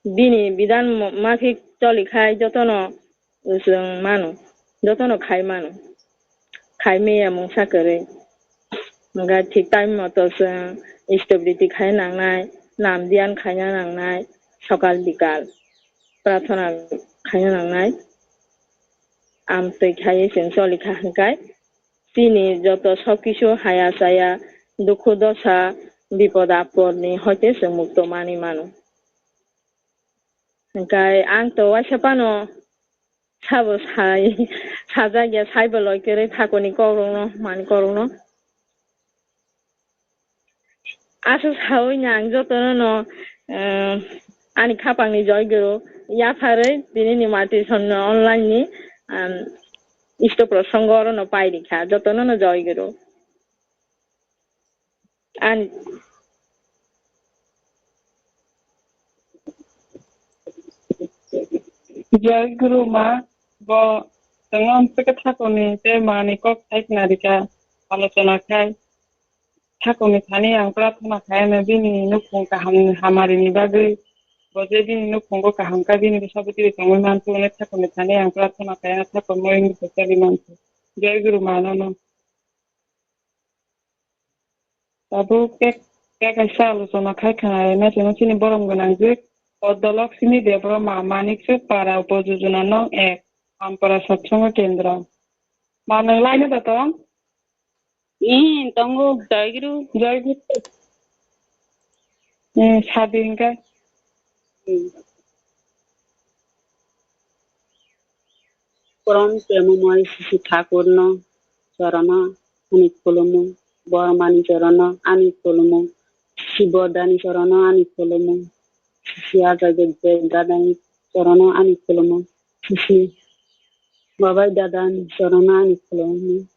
bini bidhan mo-, maphik choli khai jotono chwng mano, jotono khai mano. Khai maya mungsa kwrwi. Hingkhe thik time moto chwng istobriti khai nangnai, nam dhyan khaina nangnai, sokal bikal prarthana khaina nangnai. Amtwi khaiwi chwng choli kha hingkhe, chini joto sob kisu haya chaya, dukhu dosa, bipod apod ni hoite chwng mukto manwi mano. Hingkhe ang to waisa phano sabo sai, sajak ya, saibo loi kwrwi Thakurni kok rokno, mani kok rokno. Aswk saui no ang jotono no, eh, ani khapang ni joy guru yapharwi tini ni Matri Sonmilon online ni, um, isto prosongo oro no pai rikha, jotono no joy guru. Ani Joy Guru ma, bo chwng amtwkhe Thakurni tei mani kok sai khna rikha, alochona khai. Thakurni thani ang prarthana khai ano bini nukhung kaham hamari ni bagwi. Bo je bini nukhungo kaham kha bini bwsa bwtwi tongwi manthogo hwnwi Thakurni thani ang prarthana khai ano Thakur moi wngwi kwchagwi mantho. Joy Guru ma nono. Tabuk kek, kek kaisa alochona khai khna rwna chwngno chini borom gwnang jwk Odolok Simi Debbarma, Manikchuk Para, Upojujona nong ek, Ampara Satsongo Kendra. Ma nwng laino da tong? Ee, tongo, Joy Guru. Joy Guru. Ee, sadi hingkhe. Hmm. Porom Premomoi Sisi Thakurno chorono ani khulumo, Bormani chorono ani khulumo, Sisi Bodani chorono ani khulumo, Sisi Ajay Debbarma Dadani chorono ani khulumo, Sisi Babai Dadani chorono ani khulumo,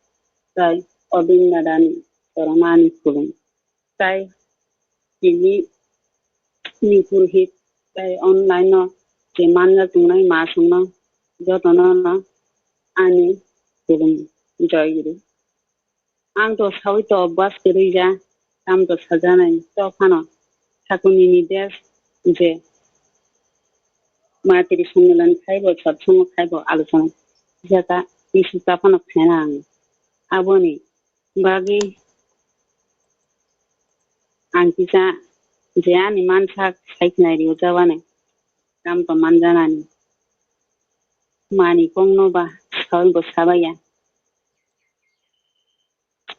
tai Obin Dadani chorono ani khulumo. Tai tini ni purohit tai online no je manya tongnai ma songno jotono no ani khulum joy guru. Ang to saui to bas kwrwi ja, tam to sajanai to phano Thakurni ni desh je Matri Sonmilon khaibo, satsongo khaibo, alochona jaka isi ta phano khaina ang. Aboni bagwi ang kisa je ani mansak sai khnai rio jabani, tam to manjanani. Mani kongno ba saui bo sabaiya.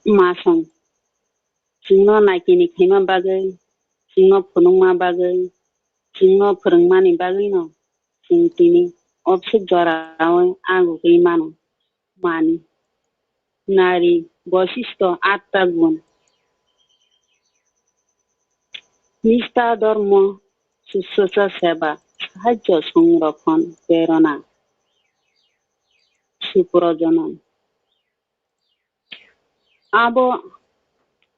Ma song, chwngno naikini khaima bagwi, chwngno phunukma bagwi, chwngno phwrwngmani bagwino chwng tini obswk jorao agugwi mano. Mani. Nari boisisto atta gun. Nista dhormo, sushrusa seba, sahajjo songrokhon, prerona. suprojono. Abo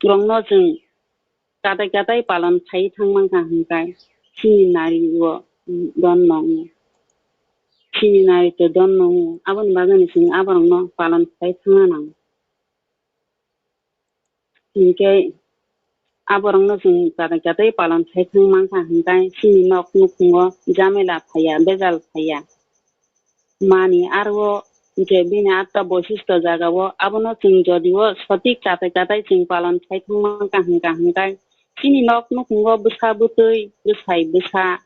rokno chwng katai katai palon khai thangmankha hwnkhe chini nari o don nongo. Chini nari to don nongo. Aboni bagwino chwng aborokno palon khai thangna nango. Hinkhe aborokno chwng katai katai palon khai thangmankha hwnkhe chini nok nukhungo jamela phaiya, bejal phaiya. Mani aro je bini atta boisishto jagao abono chwng jodio sotik katai katai chwng palon khai thangmankha hwnkha hwnkhe chini nok nukhungo bwsa bwtwi, bwsai bwsa,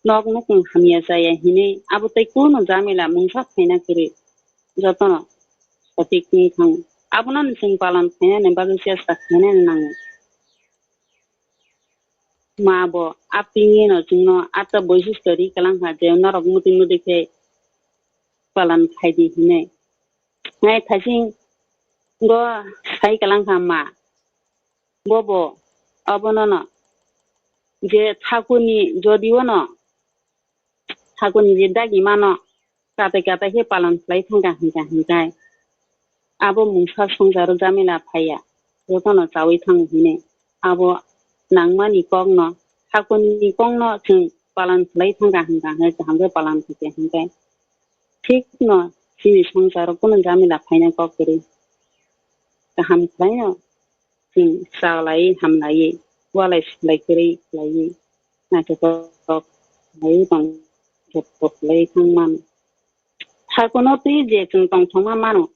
nok nukhung hamya chaya hinwi abo tei kunu jamela mungsa phaina kwrwi jotono sotik wngthang. Abono chwng palon khainani bagwi chesta khainani nango. Ma bo apingino chwngno atta boisishto ri kwlangkha je norok muti muti khe palon khaidi hinwi. Nai thaisingo sai kwlangkha ma, bobo abonono je thakurni jodiono thakurni je dagimano katai katai khe palon khlai thangkha hwnkha hwnkhe abo mungsa swngcharo jamela phaiya, jotono chaui thango hinwi abo nangmani kokno, thakurni kokno chwng palon khlai thangkha hwnkha hwnkhe kaham khe palon khaikha hwnkhe thikno chini swngcharo kunu jamela phaina kok kwrwi kaham khlaino. Chwng chalai hamlaiwi, walai sulai kwrwi khlaiwi, naithotok khlaiwi tong, naithotok khlaiwi thang mano. Thakurno twi je chwng tongthokma mano,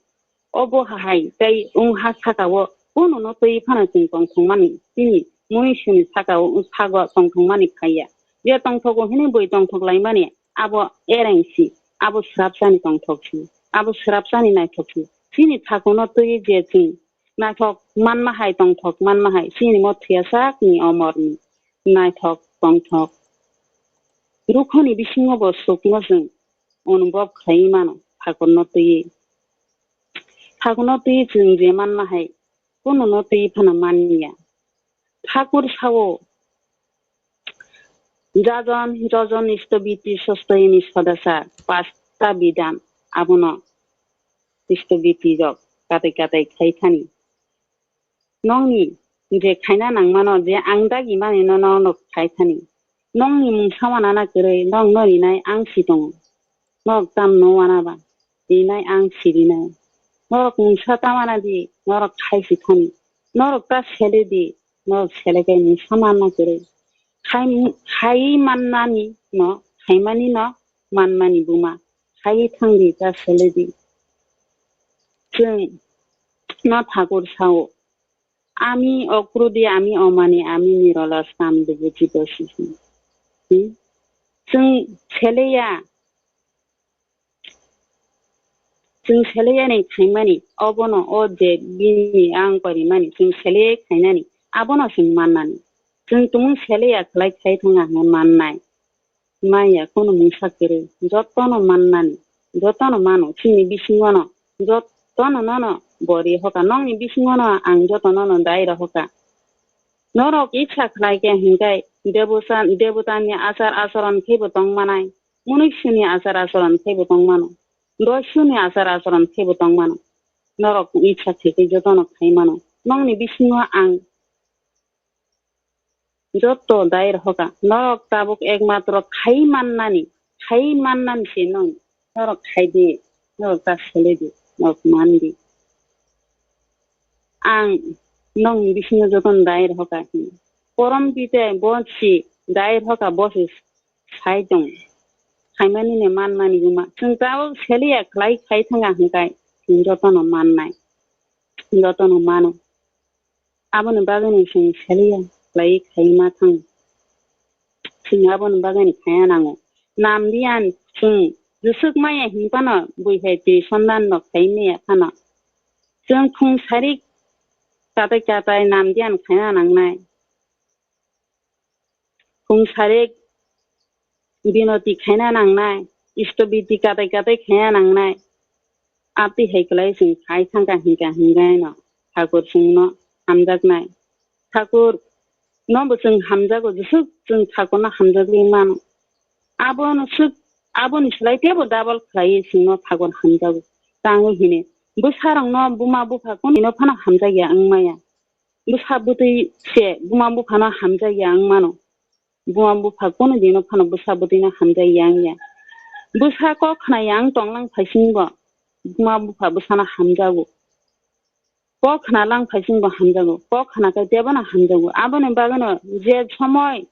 obo hai tei wng ha sakao kununo twi phano chwng tongthokmani, chini munisuni sakao, sago tongthokmani phaiya. Je tongthogo hinwi bui tongthok laimani, abo ereng si, abo swrapsani tongthok si, abo swrapsani naithok si. Chini thakurno twi je chwng naithok manma hai, tongthok manma hai, chini mo thwiya sakni omorni naithok tongthok. Rukhoni bisingo bo sukno chwng onubhob khlaiwi mano, thakurno twiwi. Thakurno twiwi chwng je manma hai, kununo twiwi phano manliya. Thakur sao, Jajon, jojon, istobiti, sostoyini, sodasa, pasta bidan, abono istobiti rok katai katai khai thani. Nokni je khaina nangmano, je ang dagi mani no, no, no khai thani. Nokni mungsa wanana kwrwi, nok no rinai ang si tongo. Norok tam no wana ba, rinai ang si rinai. Norok mungsa ta wana di, norok khai si thani. Norok ta sele di, norok sele kai mungsa manna kwrwi. Khai, khai mannani no, khaimani no, manmani buma. Khai thang di, ta sele di. Chwng no thakur sao. Ami okrudi, ami omani, ami nirola sam dubu jibo sisi. Hmm? Chwng seleya, chwng seleya ni khaimani, obono o je bini ang parimani, chwng seleya khainani, abono chwng mannani. Chwng tumung seleya khlai khai thanga hwnwi mannai. Maya kunu mungsa kwrwi, jotono mannani, jotono mano, chini bisingono, jotono nono bori hoka, nokni bisingono ang jotono no dai rohoka. Norok iksa khlai khe hwnkhe debota, debotani achar acharon khebo tong manai, munuksuni achar acharon khebo tong mano, doisuni achar acharon khebo tong mano. Norok iksa khe khe jotono khai mano. Nokni bisingo ang Joto dai rohoka, norok tabuk ekmatro khai mannani, khai mannani se nong, norok khai di, norok ta sele di, norok man di. Ang nokni bisingo jotono dai rohoka, porom pite bo si dai rohoka, bo se sai tong, khaimani ne manmani guma. Chwng tabuk seliya khlai khai thanga hwnkhe chwng jotono mannai, jotono mano. Aboni bagwino chwng seliya khlai khai ma thang. Chwng aboni bagwino khaya nango. Nam diyan chwng jwswk maya hinphano bui hai twi sondan rok khai maya phano. Chwng khung sarik katai katai nam diyan khaina nangnai. Khung sarik binoti khaina nangnai, istobiti katai katai khaina nangnai. Abtwi hai kwlai chwng khai thangkha hinkha hingaino Thakur chwngno hamjaknai. Thakur nobo chwng hamjago, jeswk chwng Thakurno hamjagwi mano. Abono swk, aboni slai teibo double khlaiwi chwngno Thakur hamjago. Tangwi hini. Bwsarokno buma bupha kunino phano hamjakya wng maya. Bwsa bwtwi se buma buphano hamjakya wng mano. Buma bupha kunu dino phano bwsa bwtwino hamjakya wng ya. Bwsa kok khna ya wng tonglang phaisingbo buma bupha bwsano hamjago. Kok khna lang phaisingbo hamjago. Kok khna khe tebono hamjago. Aboni bagwino je somoi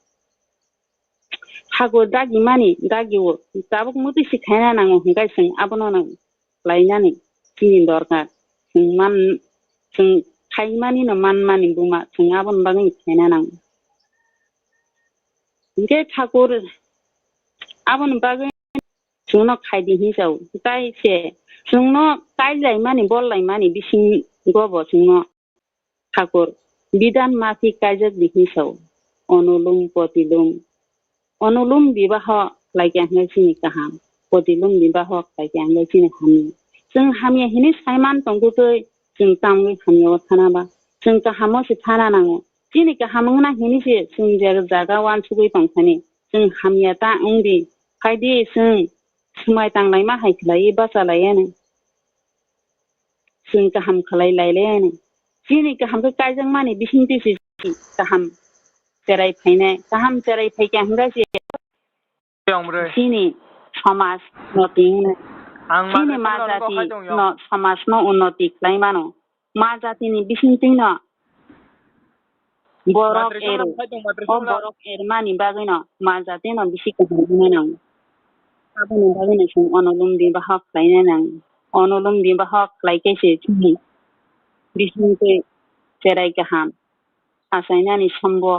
Thakur dagimani dagio, tabuk mwtwi se khaina nango hwnkhe chwng abono no khlainani chini dorkar. Chwng man, chwng khaimani no manmani buma, chwng aboni bagwi khaina nango. Hwnkhe Thakur aboni bagwi chwngno khaidi hinwi sao. Tai se chwngno kailaimani, bollaimani bisingo bo chwngno Thakur bidhan maphi kaijak di hinwi sao. Onulum potilum. Onulum bibaho khlaikha hwnkhe chini kaham. Potilum bibaho khlaikha hwnkhe chini hamya. Chwng hamya hinwi saiman tongtwtwi chwng tamwi hamyao thana ba? Chwng kahamo se thana nango. Chini kaham wngna hinwi se chwng je jaga uansugwi tongthani. Chwng hamya ta wngdi. Phaidi chwng swmai tanglaima hai khlaiwi bachalaiyano. Chwng kaham khlai lai le ano. Chini kaham khe kaijakmani bisingtwi se kaham cherai phainai. Kaham cherai phaikha hwnkhe se Tiyong bwrwi. Chini somaj no twi hwnwi. Ang chini ma jati no somaj no unnoti khlai mano. Ma jati ni bisingtwi no Borok ero. O borok ermani bagwino ma jati no bisi kaham wngmano. Aboni bagwino chwng onolum bibaho khlaina nango. Onolum bibaho khlai khe se chini bisingtwi cherai kaham achainani sombo.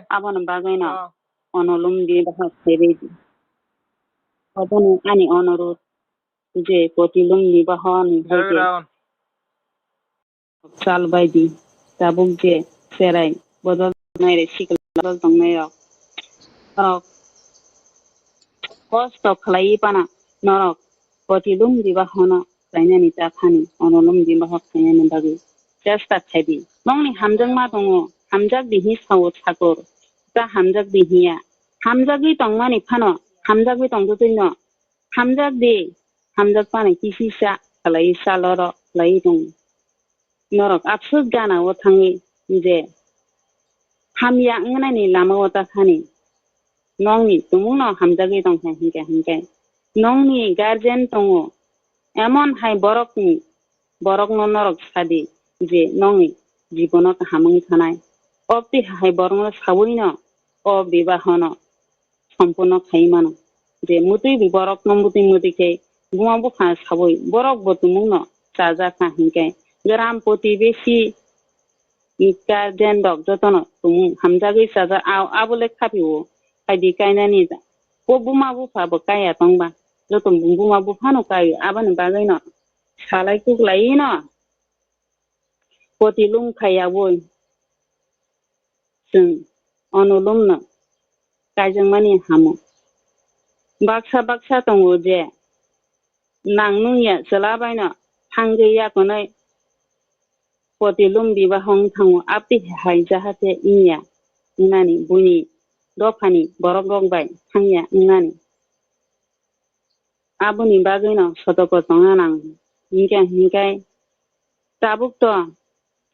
Aboni bagwino onolum bibaho khlaibai di. Obono ani onorot je potilum bibaho ni bagwi. Chal bai di, tabuk je cherai bodol tongnai rok, sikla bodol tongnai rok, norok kosto khlaiwi phano norok potilum bibahono khlainani ta phani, onolum bibaho khlainani bagwi chesta khai di. Nokni hamjakma tongo, hamjak di hinwi sao Thakur, ta hamjak di hinya. Hamjagwi tongmani phano, hamjagwi tongtwtwino Hamjak di, hamjak phano kisisa khlaiwi saloro khlaiwi tongo. Norok afsuk gana o thangwi je hamya wngnani lama o ta thani. Nokni tumungno hamjagwi tongkha hinkhe hinkhe nokni guardian tongo. Emon hai borokni, borokno norok sadi je nokni jibono kaham wng thanai. Obtwi hai borokno sawino o bibahono sompurno khai mano. Je mwtwi borok no mwtwi mwtwi khe buma bupha sawi borok bo tumung no chajak kha hinkhe gram poti besi guardian rok jotono tumung hamjagwi chajak, a-, abo le khaphio phaidi kainani bo buma bupha bo kaiya tongba joto buma bupha no kaio aboni bagwi no salai kuklai no poti lung khai yaui chwng onolumno kaijakmani hamo. Baksa baksa tongo je nang nung ya chwla baino thangwi yakonwi poti lung bibaho wng thango, abtwi hai jahate wngya wngnani buini dophani borok rok bai thangya wngnani. Aboni bagwino sotoko tongna nango. Hinkhe, hinkhe tabuk to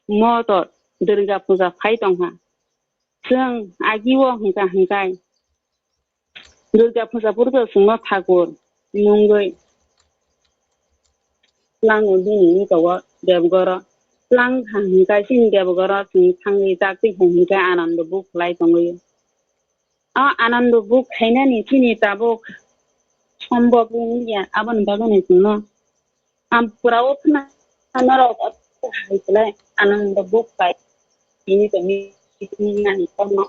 mo to Durga puja phai tongkha. Chwng agio hwnkha hwnkhe Durga puja purbo chwngno thakur nungwi tlango bini nukao Debgoro. Tlang kha hwnkhe chini Debgoro chwng thangwi taktwi hai hwnkhe anando buk khlai tongwi. O anando buk khainani chini tabuk sombok wngya, aboni bagwino chwngno ang pura o khna norok hai khlai anando buk khai tini to meeting nani korno.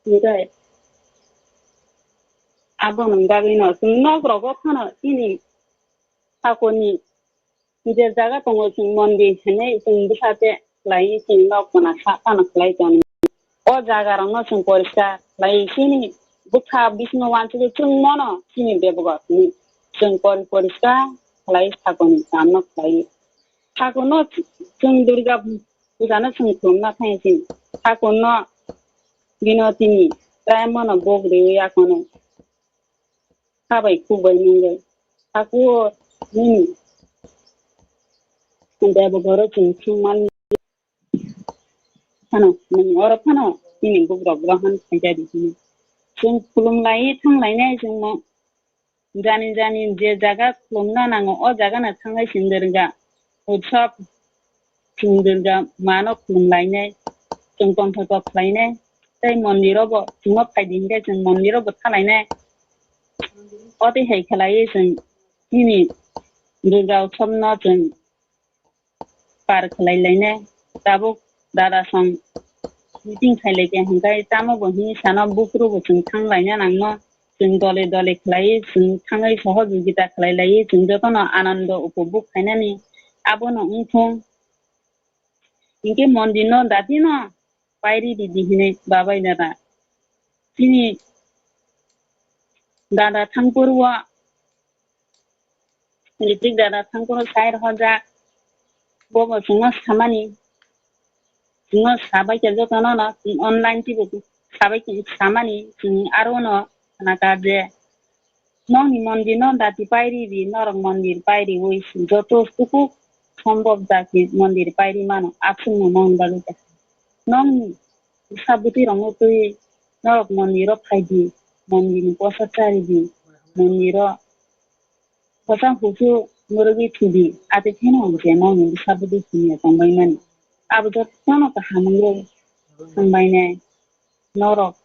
Hinkhe aboni bagwino chwng nok rogo phano chini thakurni je jaga tongo chwng mondir hinwi chwng bwsate khlaiwi chwng nok gana sa phano khlai tongni. O jaga rokno chwng poriskar khlaiwi chini bwkha bisingo uansugwi chwng mono chini bebego hinwi chwng pori poriskar khlaiwi thakurni kamno khlaiwi. Thakurno chwng Durga pujano chwng khulumna thangwi chini thakurno binotini tei mono buk riwi yakono. Kha bai khuk bai nungwi. Thakur, Nini Debogoro chwng thangmani phano, nwng oro phano nini bugrok grohon khaijadi hwnwi. Chwng khulumlaiwi thanglainai chwngno. Jani jani je jaga khulumna nango, o jagano thangwi chwng Durga utsob, chwng Durga mano khulumlainai, chwng tongthok kok khlainai, tei mondiro bo chwngno phaidi hinkhe chwng mondiro bo thalainai. O twi hai khlaiwi chwng nini Durga utsobno chwng par khlai lainai. Tabuk dada song meeting khai lai khe hwnkhai tamo bo hini sano buphuru bo chwng thang laina nangno. Chwng dole dole khlai chwng thangwi sohojogita khlai lai chwng jotono anando upobhog khainani abono wngthung. Hinkhe mondirno datino pairi ridi hinwi babai dada. Chini dada thangphuru o Ritik dada thangphuru sai rohorjak. Bobo chwngno samani. Chwngno sabai khe jotono no online twibo sabai khe samani chwng aro no khna kha je nokni mondirno dati pairi ri, norok mondir pairiwi joto sukuk sombok jati mondir pairi mano aswkno nokni bagwi kha. Nokni bwsa bwtwi rokno twi norok mondiro phaidi, mondirni posa charidi, mondiro Kwchang husuk mwrwgwi thwidi, ati phano je nokni bwsa bwtwi thwngya tongbaimani. Abo jotono kaham wngwi thangbainai norok.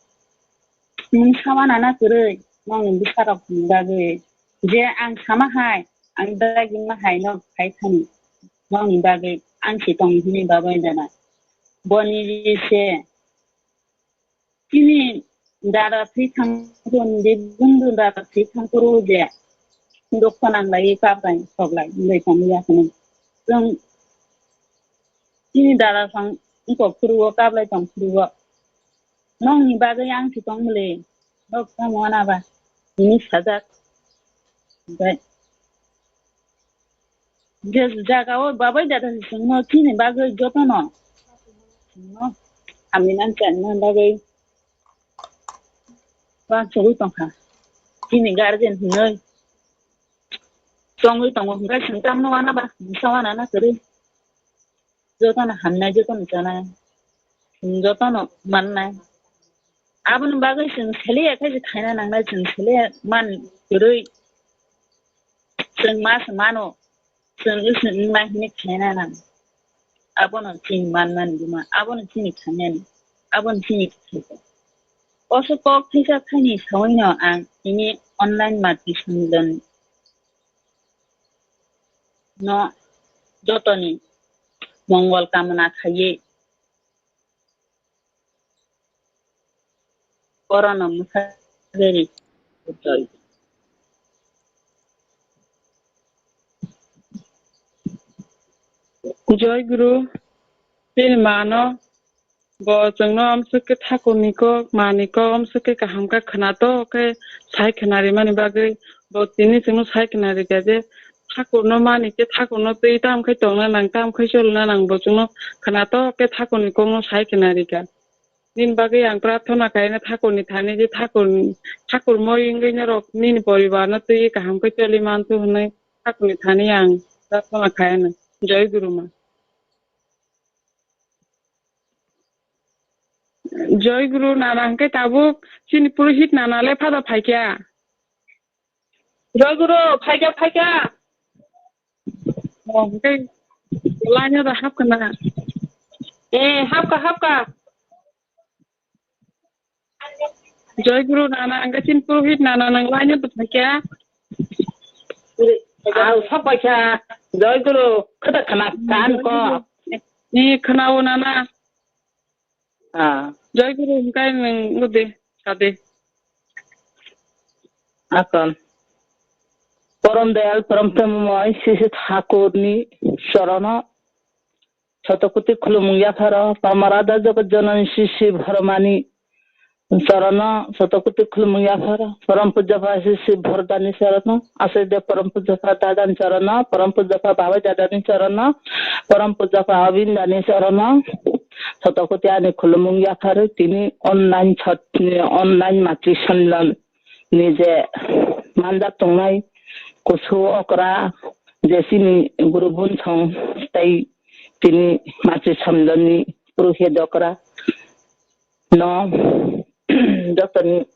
Nwng sama nana kwrwi nokni bwsarokni bagwi je ang sama hai, ang dagima hai nok khai thani nokni bagwi ang se tong hwnwi babai dana. Boni se Chini dada thwi thangphuru, nini bwndwng dada thwi thangphuru je dukha nanglaiwi kaplai soklai wngwi tongwi ya hwnwi. Chwng chini dada thang wngkok phuru o kaplai tong phuru o. Nokni bagwi ang se tong bwle, nok tamo wana ba, hwnwi sajak. Omohai je jaga o babai dada se chwngno chini bagwi jotono chwngno hamya nang chinina bagwi uansugwi tongkha. Chini guardian hinwi tongwi tongo hwnkhe chwng tamno wana ba, mungsa wana na kwrwi. Jotono hamnai, jotono chanai, chwng jotono mannai. Aboni bagwi chwng sele ya khe se khaina nangnai, chwng sele man kwrwi chwng ma se mano, chwng wngse wngnai hwnwi khaina nang. Abono chini manmani buma, abono chini khainani, abono chini khaika. Oso kok thaisak thaini sawino ang tini online mati songwlani no jotoni mongol kamona khaiwi orono mwsagwi ri. Joy Guru, chini mano Bo chwngno amswk khe thakurni kok, mani kok, amswk khe kaham khe khwnatok khe sai khwnarimani bagwi bo tini chwngno sai khwnarikha je thakurno mani khe thakurno twi tam khai tongna nang, tam khai cholna nang, bo chwngno khwnatok khe thakurni kokno sai khwnarikha. Nini bagwi ang prarthana khaina thakurni thani je thakurni, thakur moi wngwi norok nini poribarno twiwi kaham khe choli manthu hwnwi thakurni thani ang prarthana khaina. Joy Guru Ma. Joy Guru nana hwnkhe tabuk chini purohit nana le phada phaikha. Joy Guru, phaikha, phaikha. O, hwnkhe line o da hapkha na? Eh, hapkha, hapkha. Joy Guru nana, ang khe chini purohit nana nang line o tongkha. Ang sok paikha, Joy Guru, khwda khna kan ko. Ni khwnao nana. Ah. Joy Guru hwnkhe nwng udi, sadi. Akon. Porom dayal, porom premomoi, Sisi Thakurni chorono Sotokuti khulumung yapharo, Pamara da Jagat Janani Sisi Bhormani chorono, Sotokuti khulumung yapharo, Param Pujapa Sisi Bhordani chorono, Asai de Param Pujapa Dadani chorono, Param Pujapa Babai Dadani chorono, Param Pujapa Abindani chorono, Sotokuti ani khulumung yapharo, tini online chot-, online matri sonlon ni je manjak tongnai, kusu okra, je chini guru bunsong tei tini machi samlani puruhit okra no jotoni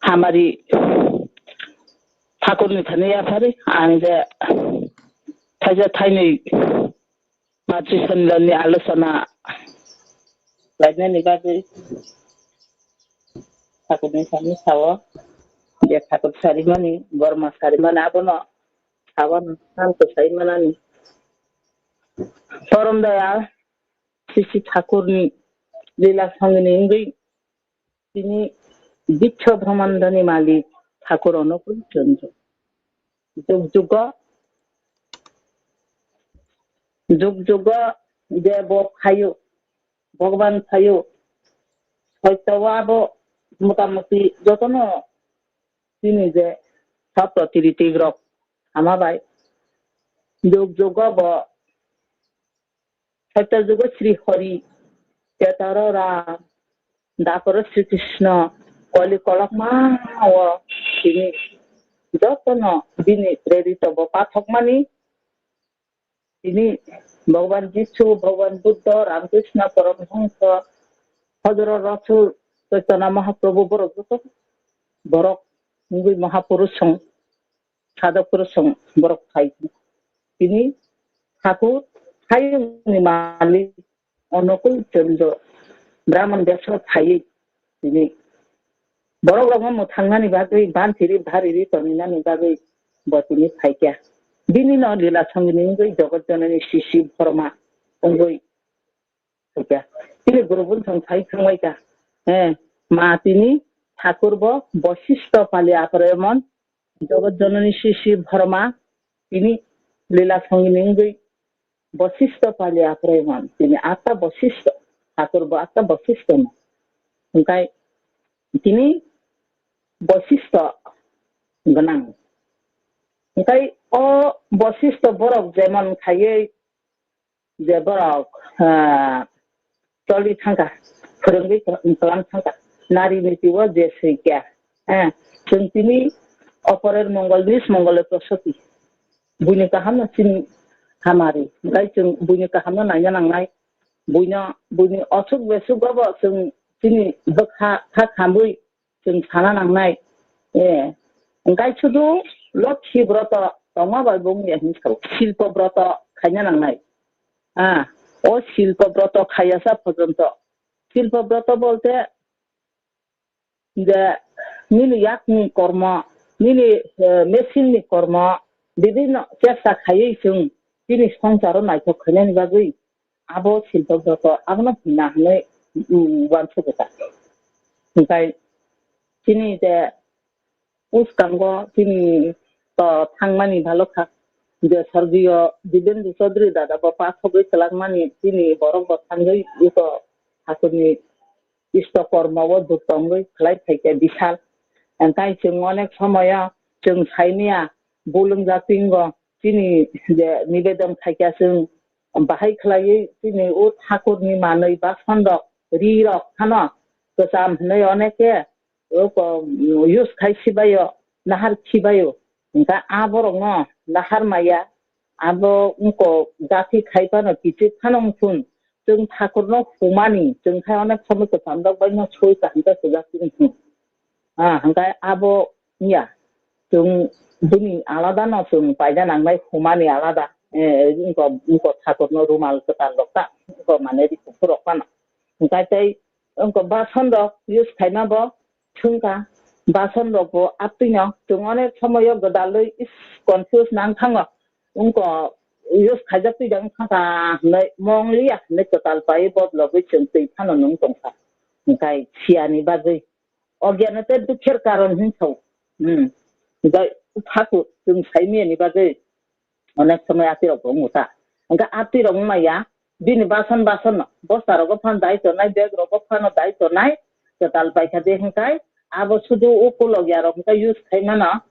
hamari thakurni thani yaphari ang je thaisa thainwi machi samlani alochona lainani bagwi thakurni thani sao je thakur sarimani borma sarimani abono sawan salko sai manani. Porom dayal Sisi Thakurni lila songini wngwi tini Biswa Brahmandani malik Thakur Onukul Chandra. Jug jugo, jug jugo je bo phaio, Bhagwan phaio, soito o abo motamuti jotono tini je sotro tiritik rok ama bai jug jugo bo Saitya jugo Sri Hori, Petaro Ram, Daporo Sri Krishna, Koli kolokma o tini jotono bini prerito bo pathokmani tini Bhagwan Jisu, Bhagwan Buddha, Ram Krishna, Param Hangsa, Hojoro Rasul, Chaitanya Mahaprabhu borok joto borok wngwi Mahapurush song sadok purusong borok phai tini thakur hayungni malik Onukul Chandra Brahman Desho phaiwi tini borok rokno mwthangnani bagwi banthiri bhariri toninani bagwi bo tini phaikha. Bini no lila songini wngwi Jogot Jononi Sisi Bhorma wngwi phaikha. Tini guru bunsong sai thangbaikha. Eh, ma tini thakur bo Bosistho pali aphro emon Jogot Jononi Sisi Bhorma tini lila songini wngwi Bosistho pali aphro emon. Tini atta Bosistho, thakur bo atta Bosistho no. Hwnkhe tini Bosistho gwnang. Hwnkhe o Bosistho borok jemon khaiwi je borok, ah, choli thangkha, phwrwngwi tlang thangkha, nari niti o je swikha, eh, chwng tini oporer mongol nis mongole prosoti, buini kahamno chini hamari, hwnkhe chwng buini kahamno naina nangnai, buino, buini osuk besuk o bo chwng chini bwkha kha khamwi chwng sana nangnai. Eh, hwnkhe sudu Lokhi broto tongma bai bo wngya hinwi sao. Silpo broto khaina nangnai. Ah, o silpo broto khayasa porjonto. Silpo broto bolte je nini yakni kormo, nini, eh, machine ni kormo, bibinno chesta khaiwi chwng chini songsaro naithok khainani bagwi abo silpo broto abono hwnna hwnwi, mm, uansukha. Hwnkhe chini je bwskango chini to thangmani bhalo kha, je sorgiyo Dibendu Chaudhary dada bo pathogwi twlangmani chini borok bo thangwi eko thakurni isto kormo o duk tongwi khlai phaikha bisal. Hwnkhe chwng onek somoyo chwng saimanya bulung jatingo chini je nibedon khaikha chwng bahai khlaiwi chini o thakurni manwi bason rok, ri rok phano kwcham hwnwi oneke oko use khai sibaio, nahar khibaio. Hwnkhe aborokno nahar maya, abo wngko jati khai phano kichik phano wngthun. Chwng thakurno humani, chwng khai onek somoi kwcham rok baino soi kaham khe kwchak chini hwn. Ah, hwnkhe abo wngya. Chwng bini alada no chwng paida nangnai humani alada. Eh, wngko, wngko thakurno rumal kwtal rok ta, wngko mane ri kuphur rok phano. Hwnkhe tei wngko bason rok use khaima bo thwngkha. Bason rok bo aptwino chwng onek somoyo gwdalwi is confuse nang thango. Wngko use khaijak twijak wngkha hinwi mong liya hinwi kwtal pai bodlogwi chwng twi phano nung tongkha. Hwnkhe siyani bagwi ogyano tei dukher karon hinwi sao. Hmm. Hwnkhe thakur chwng saimiyani bagwi onek somoi atwi rok bo wngo ta. Hwnkhe atwi rok wngmaya, bini bason bason no, bosta rogo phano dai tonai, bag rogo phano dai tonai, kwtal paikha de hwnkhe abo sudu o kolokya rok hwnkhe use khai mano,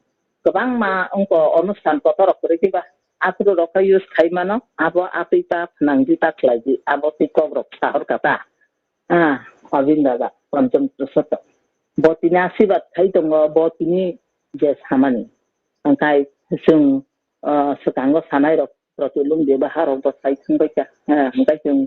kwbangma wngko onustan kotor rok kwrwi kiba aphuru rok khe use khai mano, abo atwi ta phnangdi ta khlaidi, abo twi kok rok sahor kha ta. Ah, Obin dada, Pancham Purushottam. Bo tini asirwad khai tongo, bo tini je samani. Hwnkhe chwng, ah, swkango sanai rok, roti lung bebahar rok bo sai thung bai kha. Ah, hwnkhe chwng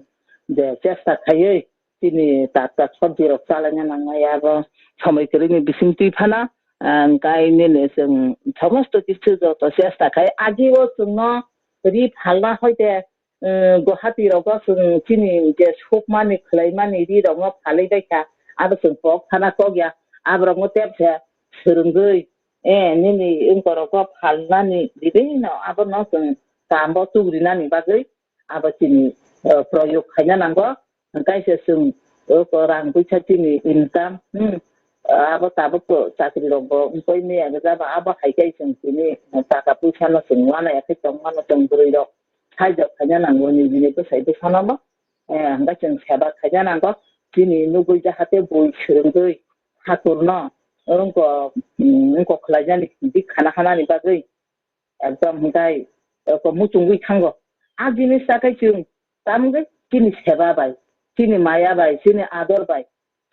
je chesta khaiwi chini tatka sobji rok chalaina nangnai abo somoi kwrwini bising twi phano, ah, hwnkhe nini chwng somosto kichu joto chesta khai agio chwngno ri phalna hoite eh, Guwahati rogo chwng chini je sukmani, khwlaimani ri rokno phalwi bai kha, abo chwng kok sana kok ya, aborokno tepsa swrwngwi, eh, nini wngkorokno phalnani bibinno abono chwng kambo tugrinani bagwi abo chini, eh, proyog khaina nango, hwnkhe se chwng, eh, rang puisa chini income, hmm, abo tabuk chakri rokbo wngwi maya gwja ba abo hai khe chwng tini taka puisano chwng uanai ya khe tongmano chwng bwrwi rok. Saijak khaina nango, nijini bwsai bwsano bo, eh, hwnkhe chwng seba khaina nango. Chini nugwi jahate bui swrwngwi thakurno wngkok, mm, wngkok khlainani, dik khana hanani bagwi ekdom hwnkhe, eh, muchungwi thango. A jinis ta khe chwng tamgwi chini seba bai, chini maya bai, chini ador bai,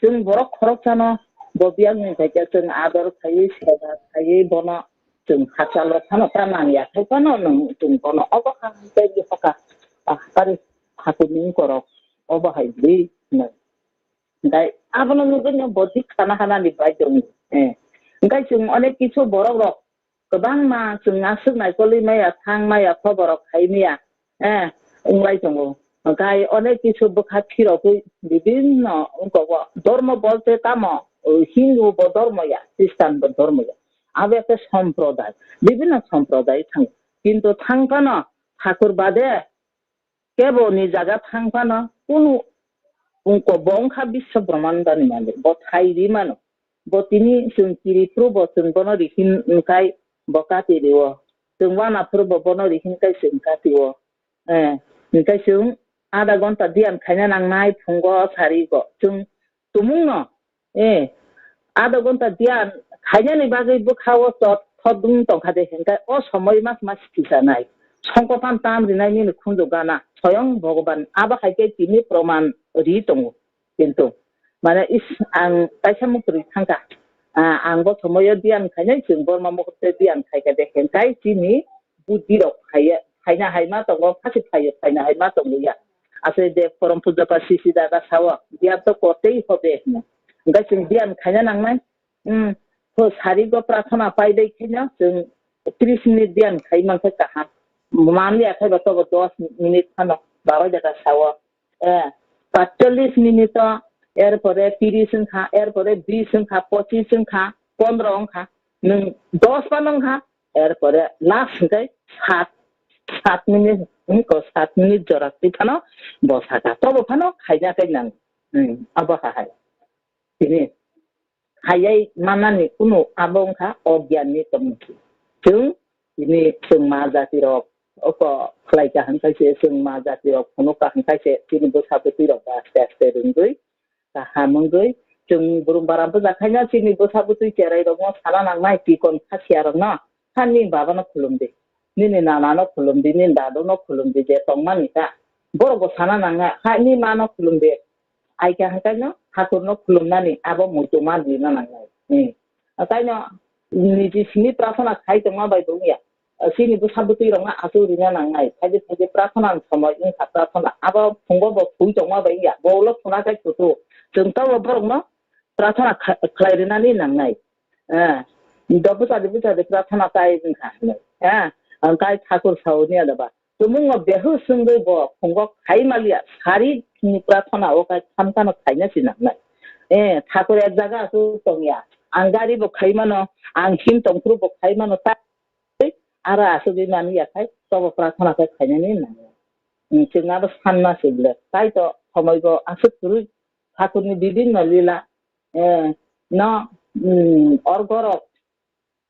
chwng borok khoroksano bo biyang ni khaikhe chwng ador khaiwi, seba khaiwi bono chwng hachalo phano ta nang ya khai phano nwng chwng bono obo ang tei hoka, ah, kari thakurni wngkorok obo hai bwrwi hwnwi. Hwnkhe abono nugwi no bo dik khana hanani bai tongo. Eh. Hwnkhe chwng onek kisu borok rok kwbangma chwng aswk naikolwi maya, thang maya, khobor rok khai maya, eh, wnglai tongo. Gai onek kisu bwkha phirogwi bibinno wngkok o. Dormo bolte tamo, o, Hindu bo dormo ya, Christian bo dormo ya. Abo ekta somproday, bibinno somproday thango. Kintu thang phano thakur bade kebo ni jaga thang phano kunu wngko bo wngkha Biswa Brahmanda ni malik, bo thai ri mano. Bo tini chwng kiri phuru bo chwng bono rihin wngkai bo kati rio. Chwng wana phuru bo bono rihin kai chwng kati o. Eh, hwnkhe chwng adha gonta diyan khaina nangnai phungo sari go. Chwng tumung no, eh, adha gonta diyan khainani bagwi bwkha o chot thot dung tongkha de hwnkhe o somoi mas mas kisanai. Songkopan tam rinai nini khunju gana. Soyong Bhogoban abo hai khe tini proman ri tongo. Kintu, mane, is, ang kaisa mukrwi thangkha. Ah, ang bo somoyo diyan khainai, chwng borma muhurte diyan khaikha de, hwnkhe chini buddhi rok phaiya, phaina hai ma tongo, khasi phaiyo, phaina hai ma tongo ya. Asai de, Porom Puja pa sisi daga sao, diyan to kortei hobe hino. Hwnkhe chwng diyan khaina nangnai, hmm, to sari go prathana pai dai khaino, chwng tris minute diyan khai mankhe kaham. Manliya khai ba tobo dos minute phano, baro daga sao. Eh, paitalish minute o, erpore tiris wngkha, erpore bis wngkha, pochis wngkha, pondro wngkha, nwng dos phano wngkha, erpore last hwnkhe sat, sat minute, wngkha sat minute jora twi phano bosaka. Tobo phano khaina khe nang, hmm, abo ha hai. Tini hayai manani kunu abo wngkha ogyanni tongmung. Chwng tini chwng ma jati rok oko khlai kaham khaise chwng ma jati rok phunuk kaham khaise chini bwsa bwtwi rok ba aste aste rwngwi kaham wngwi chwng burum baram bwjakhaino chini bwsa bwtwi cherai rokno sana nangnai tikon khasiya rokno. Hani babano khulumdi, nini nanano khulumdi, nini dadono khulumdi je tongmani ta. Borok bo sana nangya, hani mano khulumdi. Ai khe hwnkhe no thakurno khulumnani abo muitu ma rina nangnai. Hmm. Taino niji simi prathana khai tongma bai bo wngya. Chini bwsa bwtwi rokno aswk rina nangnai. Phaidi phaidi prathana ni somoi wngkha prathana. Abo phungo bo thwi tongma bai wngya. Bo ulo thuna khai kutu. Chwng tabo borokno prathana kha-, khlai rinani nangnai. Eh, do bwchadi bwchadi prathana tai wngkha hinwi. Eh, ang kai thakur sauni adaba. Tumung no behus wngwi bo phungo khai maliya, sari ni prathana o kai thamkano khaina si nangnai. Eh, thakur ek jaga aswk tongya. Ang gari bo khai mano, ang hin tongphuru bo khai mano, tai aro aswk wngwi mani ya khai, tobo prathana khe khainani nango. Hmm, chwng abo sanna se bwle. Tai to somoi bo aswk kwrwi thakurni bibinno lila, eh, no, hmm, orgorok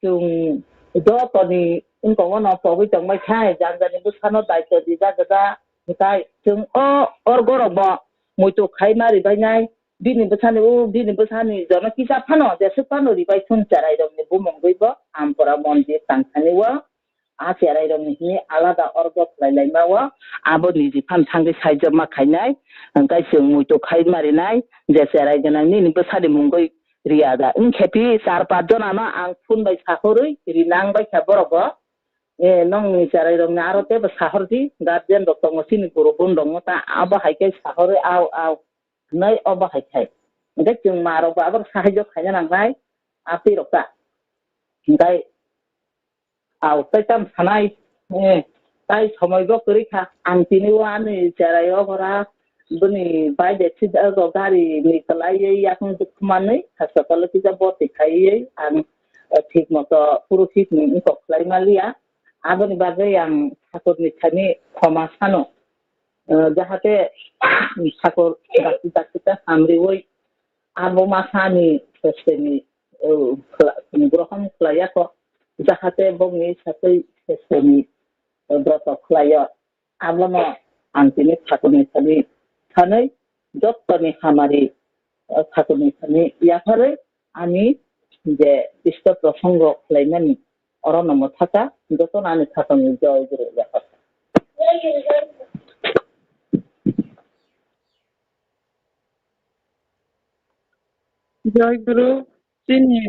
chwng jotoni wngkok no pogwi tongbai khai, jang jani bwsano daityo rijak gwja, hwnkhe chwng o orgorok bo muitu khai ma ribainai, bini bwsani o, bini bwsani jono kisa phano, jeswk phano ribai thun cherai rokni bumung gwi bo Ampora mondir tangthani o, a cherai rokni hwnwi alada orgo khlai laima o, abo niji phan thangwi saijak ma khainai, hwnkhe chwng muitu khai ma rinai, je cherai gwnang nini bwsani mungwi riya da. Wng khe pi char panch jona no ang phone bai sahorwi rinang bai kha borok bo. E, nongni cherai rokni aro tebo sahor di, guardian rok tongo, chini guru bun rokno ta abo hai khe sahorwi au, au, hinwi obo hai khai. Hingkhe chwng ma rok bo abo sahajyo khaina nangnai, a twi rok ta. Hingkhe Au, tei tam sanai, eh, tai somoi bo kwrwi kha. Ang tini o ani cherai o hora bini bai de sida go gari ni kwlaiwi yakung dukhumanwi hospital o kisa boti khaiwi ang, eh, thik moto purohit ni wngkok khlai maliya. Aboni bagwi ang thakur ni thani khoma sano. Eh, jahate thakur dakti dakti ta hamriwi abo ma sani seseni, eh, khla-, grohon khlaiya kho, jahate bongni satwi seseni, eh, broto khlaio. Abono ang tini thakurni thani, thanwi jottoni hamari, eh, thakurni thani yapharwi ani je isto prosongo khlaimani, orono mwthaka, jotono ani thakurni joy guru yapharkha. Joy Guru, chini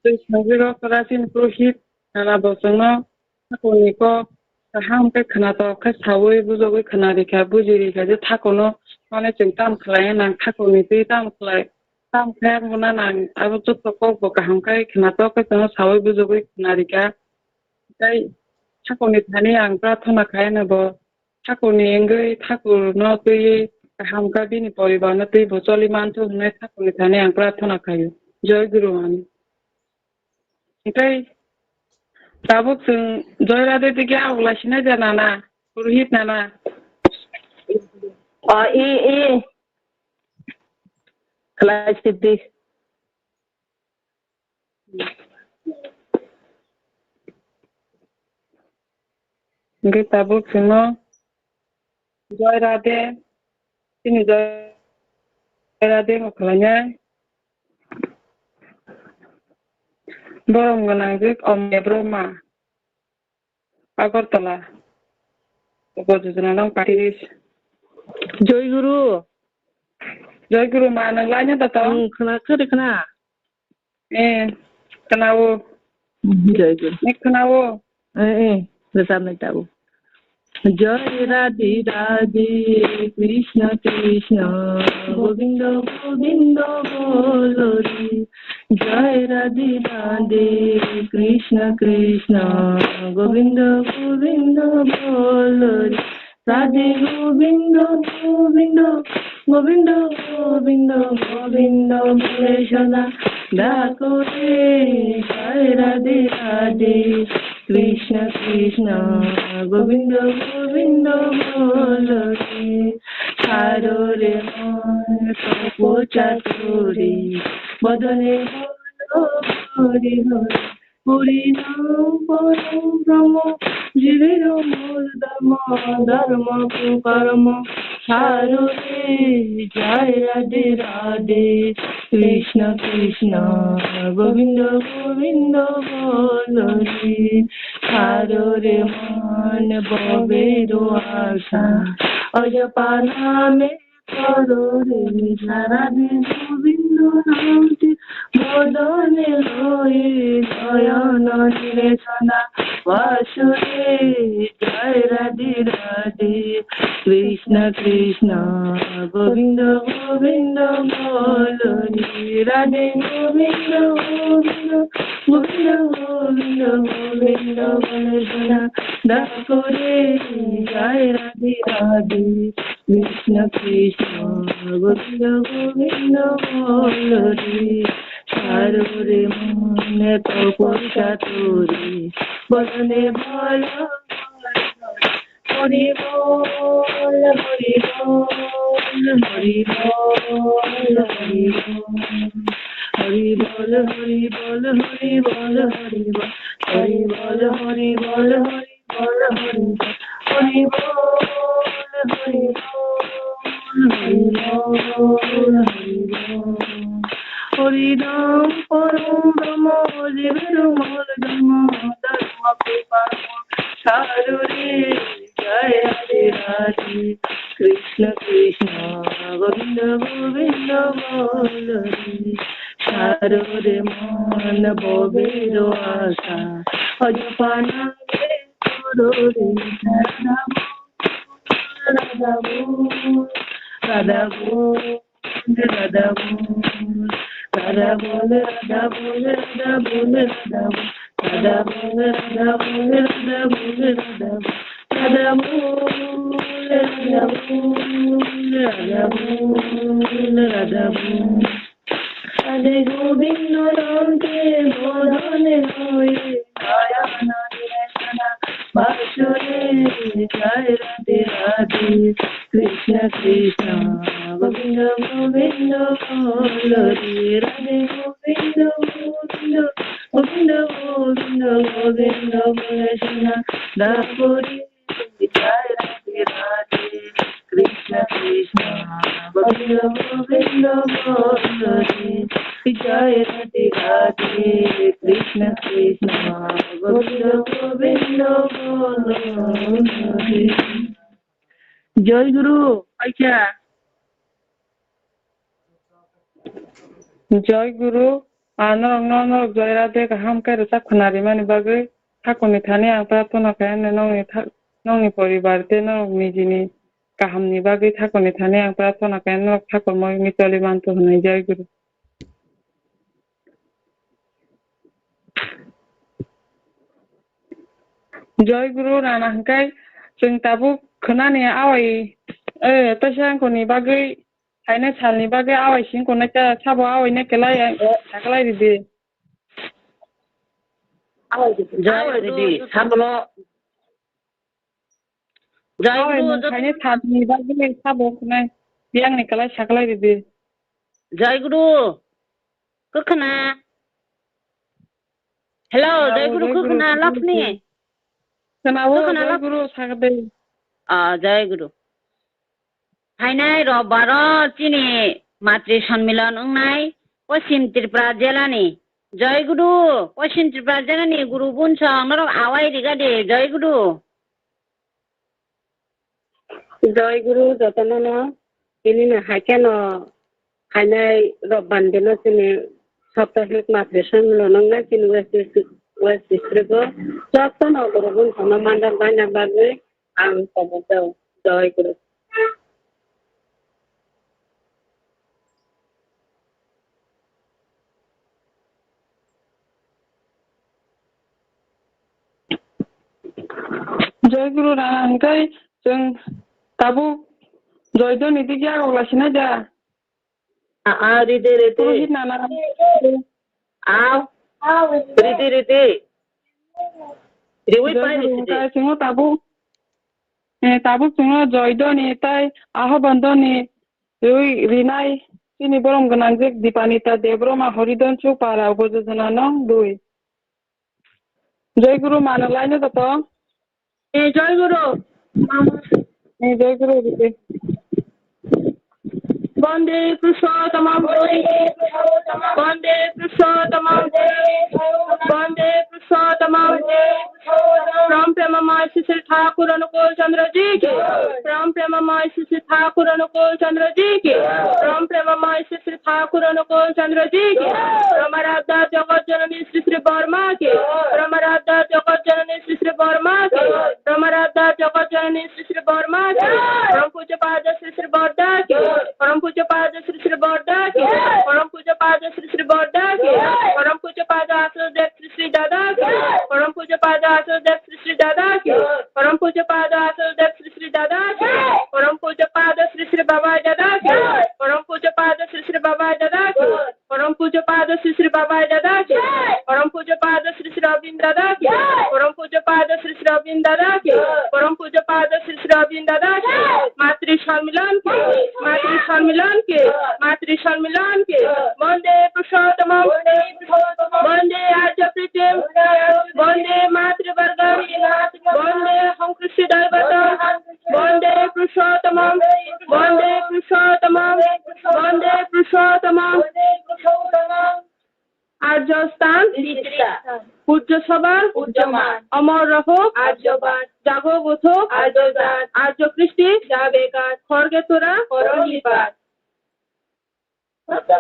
twi sajwk okra chini purohit nana bosongno thakurni kok kaham khe khwnatok khe saui bujogwi khwnarikha, bujirikha je thakurno mane chwng tam khlai nang, thakurni twi tam khlai, tam khe muna nang, abo joto kok bo kaham khe khwnatok khe chwngno saui bujogwi khwnarikha. Tei thakurni thani ang prarthana khaino bo thakurni wngwi thakurno twiwi kaham kha bini poribarno twi bo choli manthu hwnwi thakurni thani ang prarthana khaio. Joy Guru ani. Tei tabuk chwng Joy Radhe tike abuk laisina ja nana, purohit nana. O, i, i. Khlai sidi. Hingke tabuk chwngno Joy Radhe, chini Joy Radhe wngkha khlainai. Borom gwnang je Omne Brahma. Agartala. Upo jojona nang patiris. Joy Guru. Joy Guru ma nang laina da tong? Ang khna khari khna. Eh, khna o. Joy Guru. Ni khna o. Eh, eh, rwchapnai tabuk. Joy Radhe Radhe, Krishna Krishna, Govinda Govinda bolo re. Joy Radhe Radhe, Krishna Krishna, Govinda Govinda bolo re. Radhe Govinda Govinda, Govinda Govinda, Govinda bole sada dako re. Joy Radhe Radhe, Krishna Krishna, Govinda Govinda bolo re. Chharo re mon topo chaturi, bodone bolo Hari Hari. Hari Ram Param Brahma, Jive Ram Mol Dharma, Dharma Kukarma. Chharo re, Joy Radhe Radhe, Krishna Krishna, Govinda Govinda bolo re. Chharo re mon bobero asa, ajapana me Radhe Radhe Govinda Radhe, Madan Loi Nayan Nirjana, Vasudeva Jai Radhe Radhe, Krishna Krishna Govinda Govinda Bolo Hare, Radhe Govinda Govinda Govinda Govinda Govinda Bolo Hare, Dakore Jai Radhe Radhe, Krishna Krishna Govinda Govinda Bolo Hare, Chharo re mon topo chaturi, bodone bolo Hari Bol, Hari Bol, Hari Bol, Hari Bol. Hari Bol, Hari Bol, Hari Bol, Hari Bol. Hari Bol, Hari Bol, Hari Bol, Hari Bol. Hari Bol, Hari Bol, Hari Bol, Hari Bol. Hari Ram Param Brahma, Jive Ram Mol Dharma, Dharma Kukarma. Chharo re Jai Radhe Radhe, Krishna Krishna, Govinda Govinda Bolo Hare. Aro re mon bobero asa, ojo pana ge korori. Radha bol, Radha bol, Radha bol, Radha bol, Radha bol, Radha bol, Radha bol, Radha bol, Radha bol, Radha bol, Radha bol, Radha bol, Radha bol. Radhe Gobindo Nande Modane Hoye Daya Nande Sana Basure. Jai Radhe Radhe Krishna Krishna Govinda Govinda Bolo Re. Radhe Gobindo Govindo Govindo Govindo Govindo Bolo Sana Dapuri. Jai Radhe Radhe, Krishna Krishna, Govinda Govinda Bolo Re. Jai Radhe Radhe, Krishna Krishna, Govinda Govinda Bolo Re. Jai Guru, acha. Joy Guru, ah, norokno, norok Joy Radhe kaham khe rwchap khwnarimani bagwi, thakurni thani ang prarthana khainai nokni tha-, nokni poribar tei norok nijini kahamni bagwi thakurni thani ang prarthana khainai norok thakur moi wngwi choli manthu hwnwi Joy Guru. Joy Guru rana hwnkhe chwng tabuk khwnani awai, eh, teisa wngkoni bagwi Haino salni bagwi awai sing konai ta sabo awai ne kelai, eh, saklai ridi. Jai ridi, sabono. Jai Awai Guru, nung joto haino salni bagwi sabo konai biyang ni kelai saklai ridi. Jai Guru, kwkhwna. Hello, Jai Guru, kwkhwna lapni. Khwnao, Jai Guru, sagade. Ah, Jai Guru. Phainai robbaro chini matri sonmilon wngnai Poschim Tripura jelani. Jai Guru, Poschim Tripura jelani guru bunsong norok awai rigadi, Jai Guru. Jai Guru, jotono no, tini no haikhe no phainai robbani dino chini saptahik matri sonmilon wngnai chini West District, West District o jotono guru bunsong no mandar baina bagwi ang kobo jao. Jai Guru. Jai Guru rana hwnkhe chwng tabuk Joy Doni digi agok lasinai da. A, a, ride, ride. Purohit nana. Aw. Ride, ride. Riwi Jai pai Guru ride. Hwnkhe chwngno tabuk, eh, tabuk chwngno Joy Doni tai Ahoban Doni riwi rinai chini borom gwnangjwk Dipanita Debbarma Horidon Chupara Bojojona nong dui. Jai Guru mano laino joto. Eh, Jai Guru. Eh, Jai Guru, Guru. Bande Purushottamam. Bande Purushottamam. Bande Purushottamam. Param Premamay Shri Shri Thakur Anukul Chandra Ji ki. Param Premamay Shri Shri Thakur Anukul Chandra Ji ki. Param Premamay Shri Shri Thakur Anukul Chandra Ji ki. Param Aradhya Jagat Janani Shri Shri Barma ki. Param Aradhya Jagat Janani Shri Shri Barma ki. Param Aradhya Jagat Janani Shri Shri Barma ki. Param Pujya Pada Shri Shri Barda ki. Param Pujya Pada Shri Shri Barda ki. Param Pujya Pada Shri Shri Barda ki. Param Pujya Pada Asal Dev Shri Shri Dada ki. Param Pujya Pada Asal Dev Shri Shri Dada ki. Param Pujya Pada Asal Dev Shri Shri Dada ki. Param Pujya Pada Shri Shri Babai Dada ki. Param Pujya Pada Shri Shri Babai Dada ki. Param Pujya Pada Shri Shri Babai Dada ki. Param Pujya Pada Shri Shri Arvind Dada ki. Param Pujya Pada Shri Shri Arvind Dada ki. Param Pujya Pada Shri Shri Arvind Dada ki. Matri Sonmilan ki. Matri Sonmilan ki. Matri Sonmilan ki. Bande Purushottamam. Bande Arya Pritim. Bande Matri Vargam. Bande Hangkrishi Daivatam. Bande Purushottamam. Bande Purushottamam. Bande Purushottamam. আর্য স্থান, পূজ্য সবার, অমর হোক, জাগো উঠো, আর্য কৃষ্টি, খড়গে তোরা,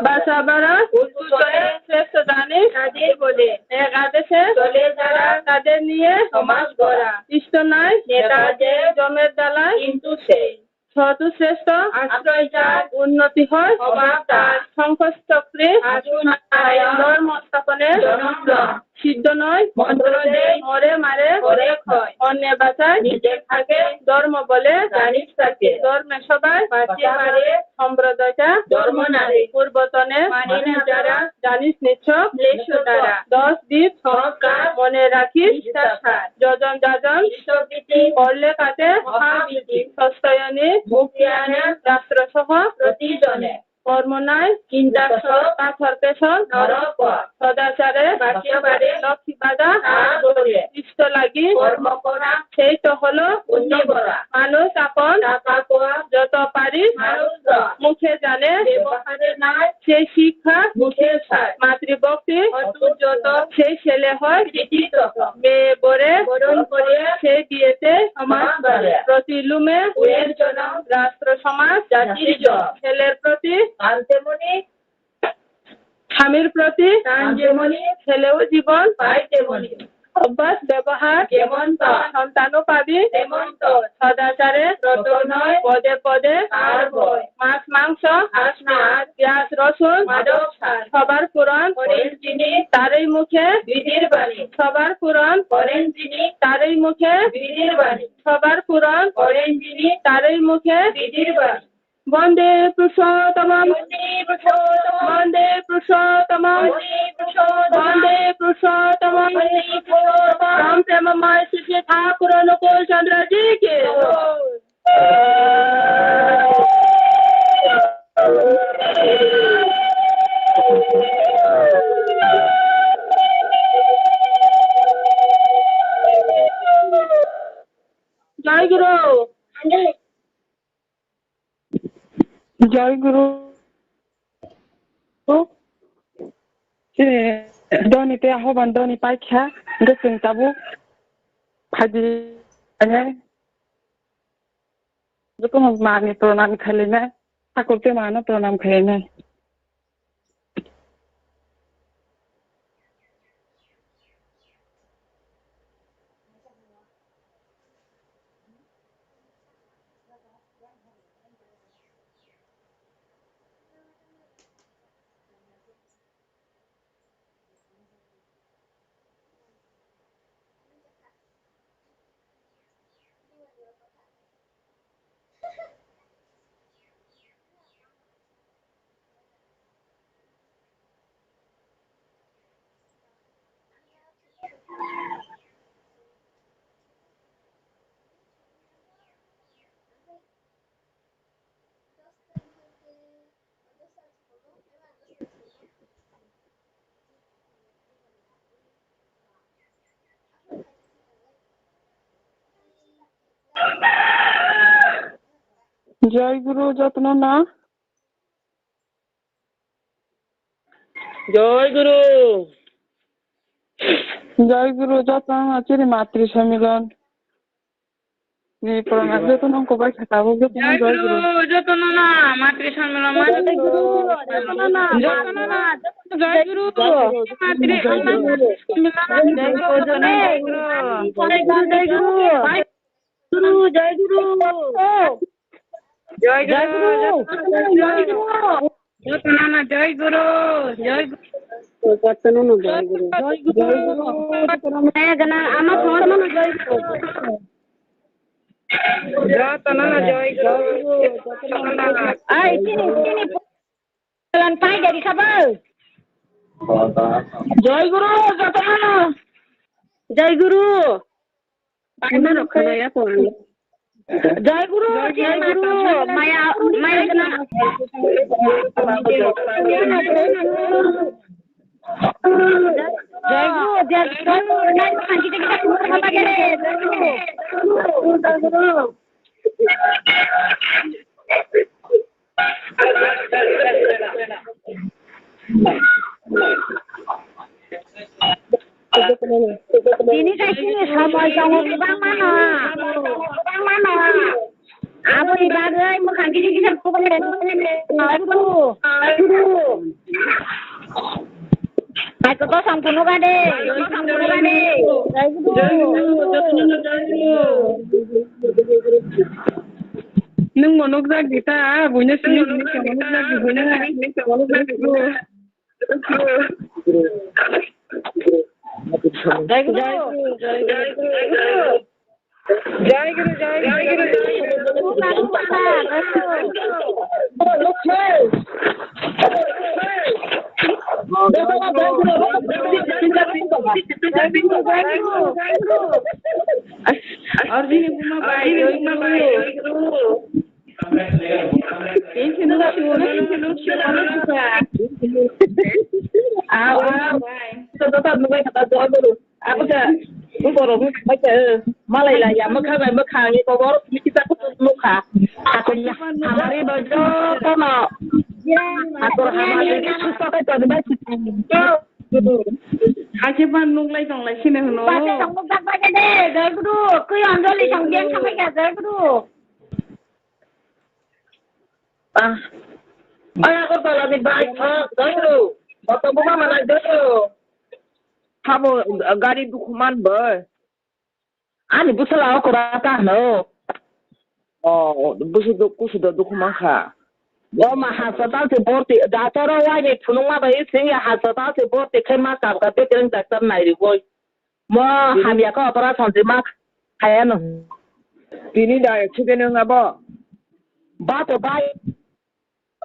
বাসা বাড়া, উদ্ভূত করে শ্রেষ্ঠ জানিস তাদের বলে। একাদেশে চলে যারা তাদের নিয়ে সমাজ গড়া। ইষ্ট নাই নেতা যে জমের দালাল কিন্তু সেই। সৎ ও শ্রেষ্ঠ আশ্রয় যার উন্নতি হয় অভাব তার। সংঘর্ষ চক্রে আসুন নারায়ণ ধর্ম স্থাপনে জনম লন। সিদ্ধ নয় মন্ত্র দেয় মরে মারে করে ক্ষয়। অন্যে বাঁচায় নিজে থাকে ধর্ম বলে জানিস তাকে। ধর্মে সবাই বাঁচিয়ে পারে সম্প্রদায়টা ধর্ম নারী। পূর্বতনে মানে না যারা জানিস নিছক ক্লেশ দ্বারা। দশ দ্বীপ সংস্কার মনে রাখিস নিষ্ঠা সার। যজন যাজন ইষ্টভীতি করলে কাটে মহাবিধি। সস্তায়নে মুক্তি আনে রাষ্ট্র সহ প্রতিজনে। কর্ম নাই চিন্তা সব পাথর পেছন নরক পথ। সদাচারে বাঁচিয়া পারে লক্ষ্মী বাধা তার বলে। ইষ্ট লাগি কর্ম করা সেই তো হলো পুণ্য করা। মানুষ আপন টাকা পয়সা যত পারিস মানুষ ধন। মুখে জানে ব্যবহারে নাই সেই শিক্ষা মুখে ছাড়। মাতৃভক্তি অটুট যত সেই ছেলে হয় কৃতিত্ব। মেয়ে বরে বরণ করে সেই বিয়েতে সমাজ গড়ে। প্রতি লুমে ফুলের জনম রাষ্ট্র সমাজ জাতির জনম। ছেলের প্রতি কাল তেমনি স্বামীর প্রতি কাল যেমনি ছেলেও জীবন পায় তেমনি। অভ্যাস ব্যবহার যেমন তার সন্তানও পাবি তেমন তোর। সদাচারে রত নয় পদে পদে তার ভয়। মাছ মাংস খাস না আর পেঁয়াজ রসুন মাদক সার। সবার পূরণ করেন যিনি তারই মুখে বিধির বাণী। সবার পূরণ করেন যিনি তারই মুখে বিধির বাণী। সবার পূরণ করেন যিনি তারই মুখে বিধির বাণী। বন্দে পুরুষোত্তমম। বন্দে পুরুষোত্তমম। বন্দে পুরুষোত্তমম। বন্দে পুরুষোত্তমম। বন্দে পুরুষোত্তমম। রাম প্রেমময় শ্রী শ্রী ঠাকুর অনুকূল চন্দ্র জি কি। জয় গুরু। জয় গুরু। Chini doni tei ahoban doni paikha, hwnkhe chwng tabuk phaidi, jotono mani pranam khailai nai, thakur tei mano pranam khailai nai. Jai Guru, jotono na. Jai Guru. Jai Guru, jotono na chini matri samilon. Ni pranam jotono ko bai kha tabuk jotono Jai Guru, jotono na matri samilon. Jai Guru, jotono na, jotono na, jotono Jai Guru. Matri samilon. Jai Guru, jotono Jai Guru. Jai Guru. Guru, Jai Guru. Jai Guru, Jai Guru. Jotono na Jai Guru, Jai Guru. Jotono na Jai Guru. Jai Guru. Jai Guru. Jai Guru. Jai Guru. Jotono na Jai Guru. Ai, chini, chini. Lan pai dari kabo. Jai Guru, jotono na. Jai Guru. Jai Guru, Jai Guru, maya, maya gana. Jai Guru, Jai Guru, Jai Guru. Tini kaisini samoi tongo kwbangma no. Abo Bagwi mwkhang kisa kisa pukule. Ai kudu. Ai kudu sang kunuga de. Sang kunuga de. Ai kudu. Nwng mo nukjak di ta, buino sini sini kemo nukjak di buino. Jai Guru. Jai Guru, jai Guru. Arjuni Buma bai, jai Guru. Aw, aw. Bai. Joto nugwi kha, jai Guru. Abo khe, borok wngkha khe, malai laiya, mwkhang bai mwkhang, eko borok ni kisa kuchuk nukha. Hakhe hamari bo jotono. Hakhe hamari bo susto khe toni bai. Hakhe ban nuklai tonglai sini hwno. Bate tong nukjak bai de, jai Guru. Kwi anjali tong jeng thapai kha, jai Guru. Ah. Ay, ako pala ni bai thok, jai Guru. Boto buma malai jai Guru. Habo gari dukhuman bai. Ani bwsala okora ta hwno. Oh, bwswk duk-, kusu da dukhu mankha. Bo ma hospital se borti, doctor o wai ni phunukma bai sing ya hospital se borti khe ma kabka bekereng doctor nai rigoi. Mo hamya khe operation se ma khaya no. Tini da accident wng abo? Ba to bai.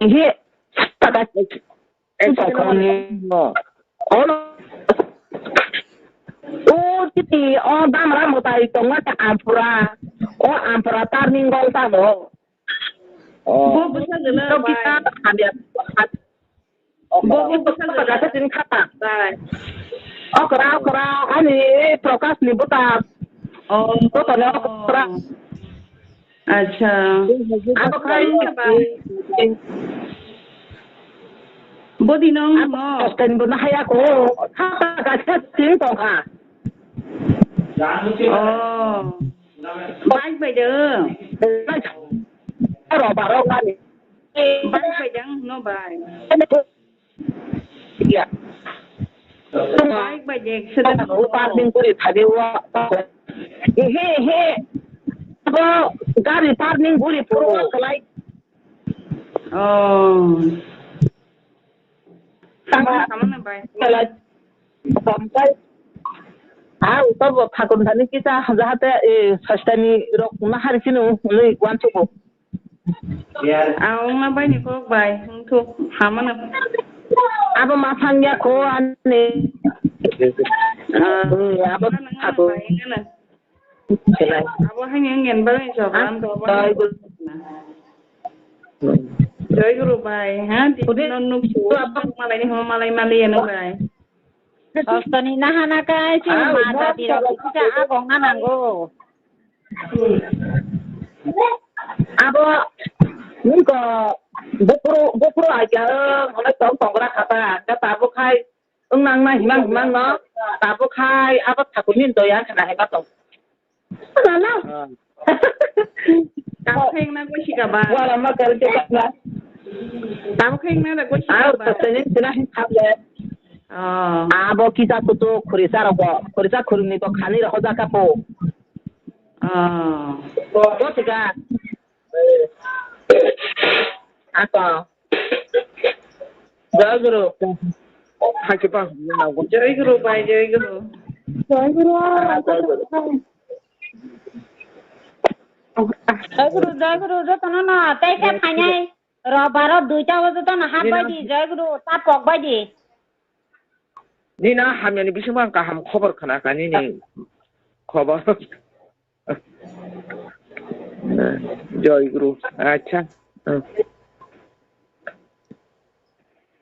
Ihe, saka. Accident wng abo? Ono. O titi, o damra mwtai tongo ta ampura. O ampura turning gol tamo. Oh. Bo bwsa gwnang. Kita hamya. Bo, bo bwsa gwnang. Bai. Okra, okra, ani Prakash ni bwta. Oh. Bwta ni okra. Acha. Abo khai. Bodi nong no. Ten bo na haya ko. Thata ka thata tin tong kha. Oh. Bike bai de. Ro baro kani. Bike bai de no bai. Ya. Bike bai de accident. Parking kuri thadi wa. He he. Abo gari parking kuri puro kalai. Oh. Tama. Tama na bai. Kalai. Sampai. Ah, utobo thakun thani kisa jahate, eh, sastani rok na hari sinu, ului wansuko. Ah, ongna bai ni kok bai, ongthok, hamano. Abo ma phangya ko ani. Ah, hmm, abo ngana, ngana thakun. Bai, ngana. Abo hai ngen bai ni jok, ah, ram do, abo. Jai Guru. Hmm. Jai Guru bai, ha, di. Udah. Non nuk su, malai ni ho, malai, malai ya no bai. Sastani nahana kai, si ah, mata di rok, kita agong anango. Abo, niko, bupru, bupru aja, ngolai tong tong gra kata, kata abo khai, wng nang na himang himang no, abo khai, abo thakur ni doya khana hima tong. Sana. Ah. Tamo khai wng na gosi ka ba. Wala ma kar ke kana. Tamo khai wng na gosi ka ba. Ah, sastani sina hin khap le. Oh. Abo kisa kutu khurisa rok bo, khurisa khurni to khani rok hoja kapo. Oh. Bo tiga. Ako. Jai Guru. Hakhe pa. Jai Guru bai, Jai Guru. Jai Guru. Jai Guru. Jai Guru, Jai Guru, jotono no, tei khe phainai. Robaro duita o jotono hap bai di, Jai Guru, ta pok bai di. Nini hamyani bisingbo ang kaham khobor khna kha, nini khobor. Jai Guru. Acha.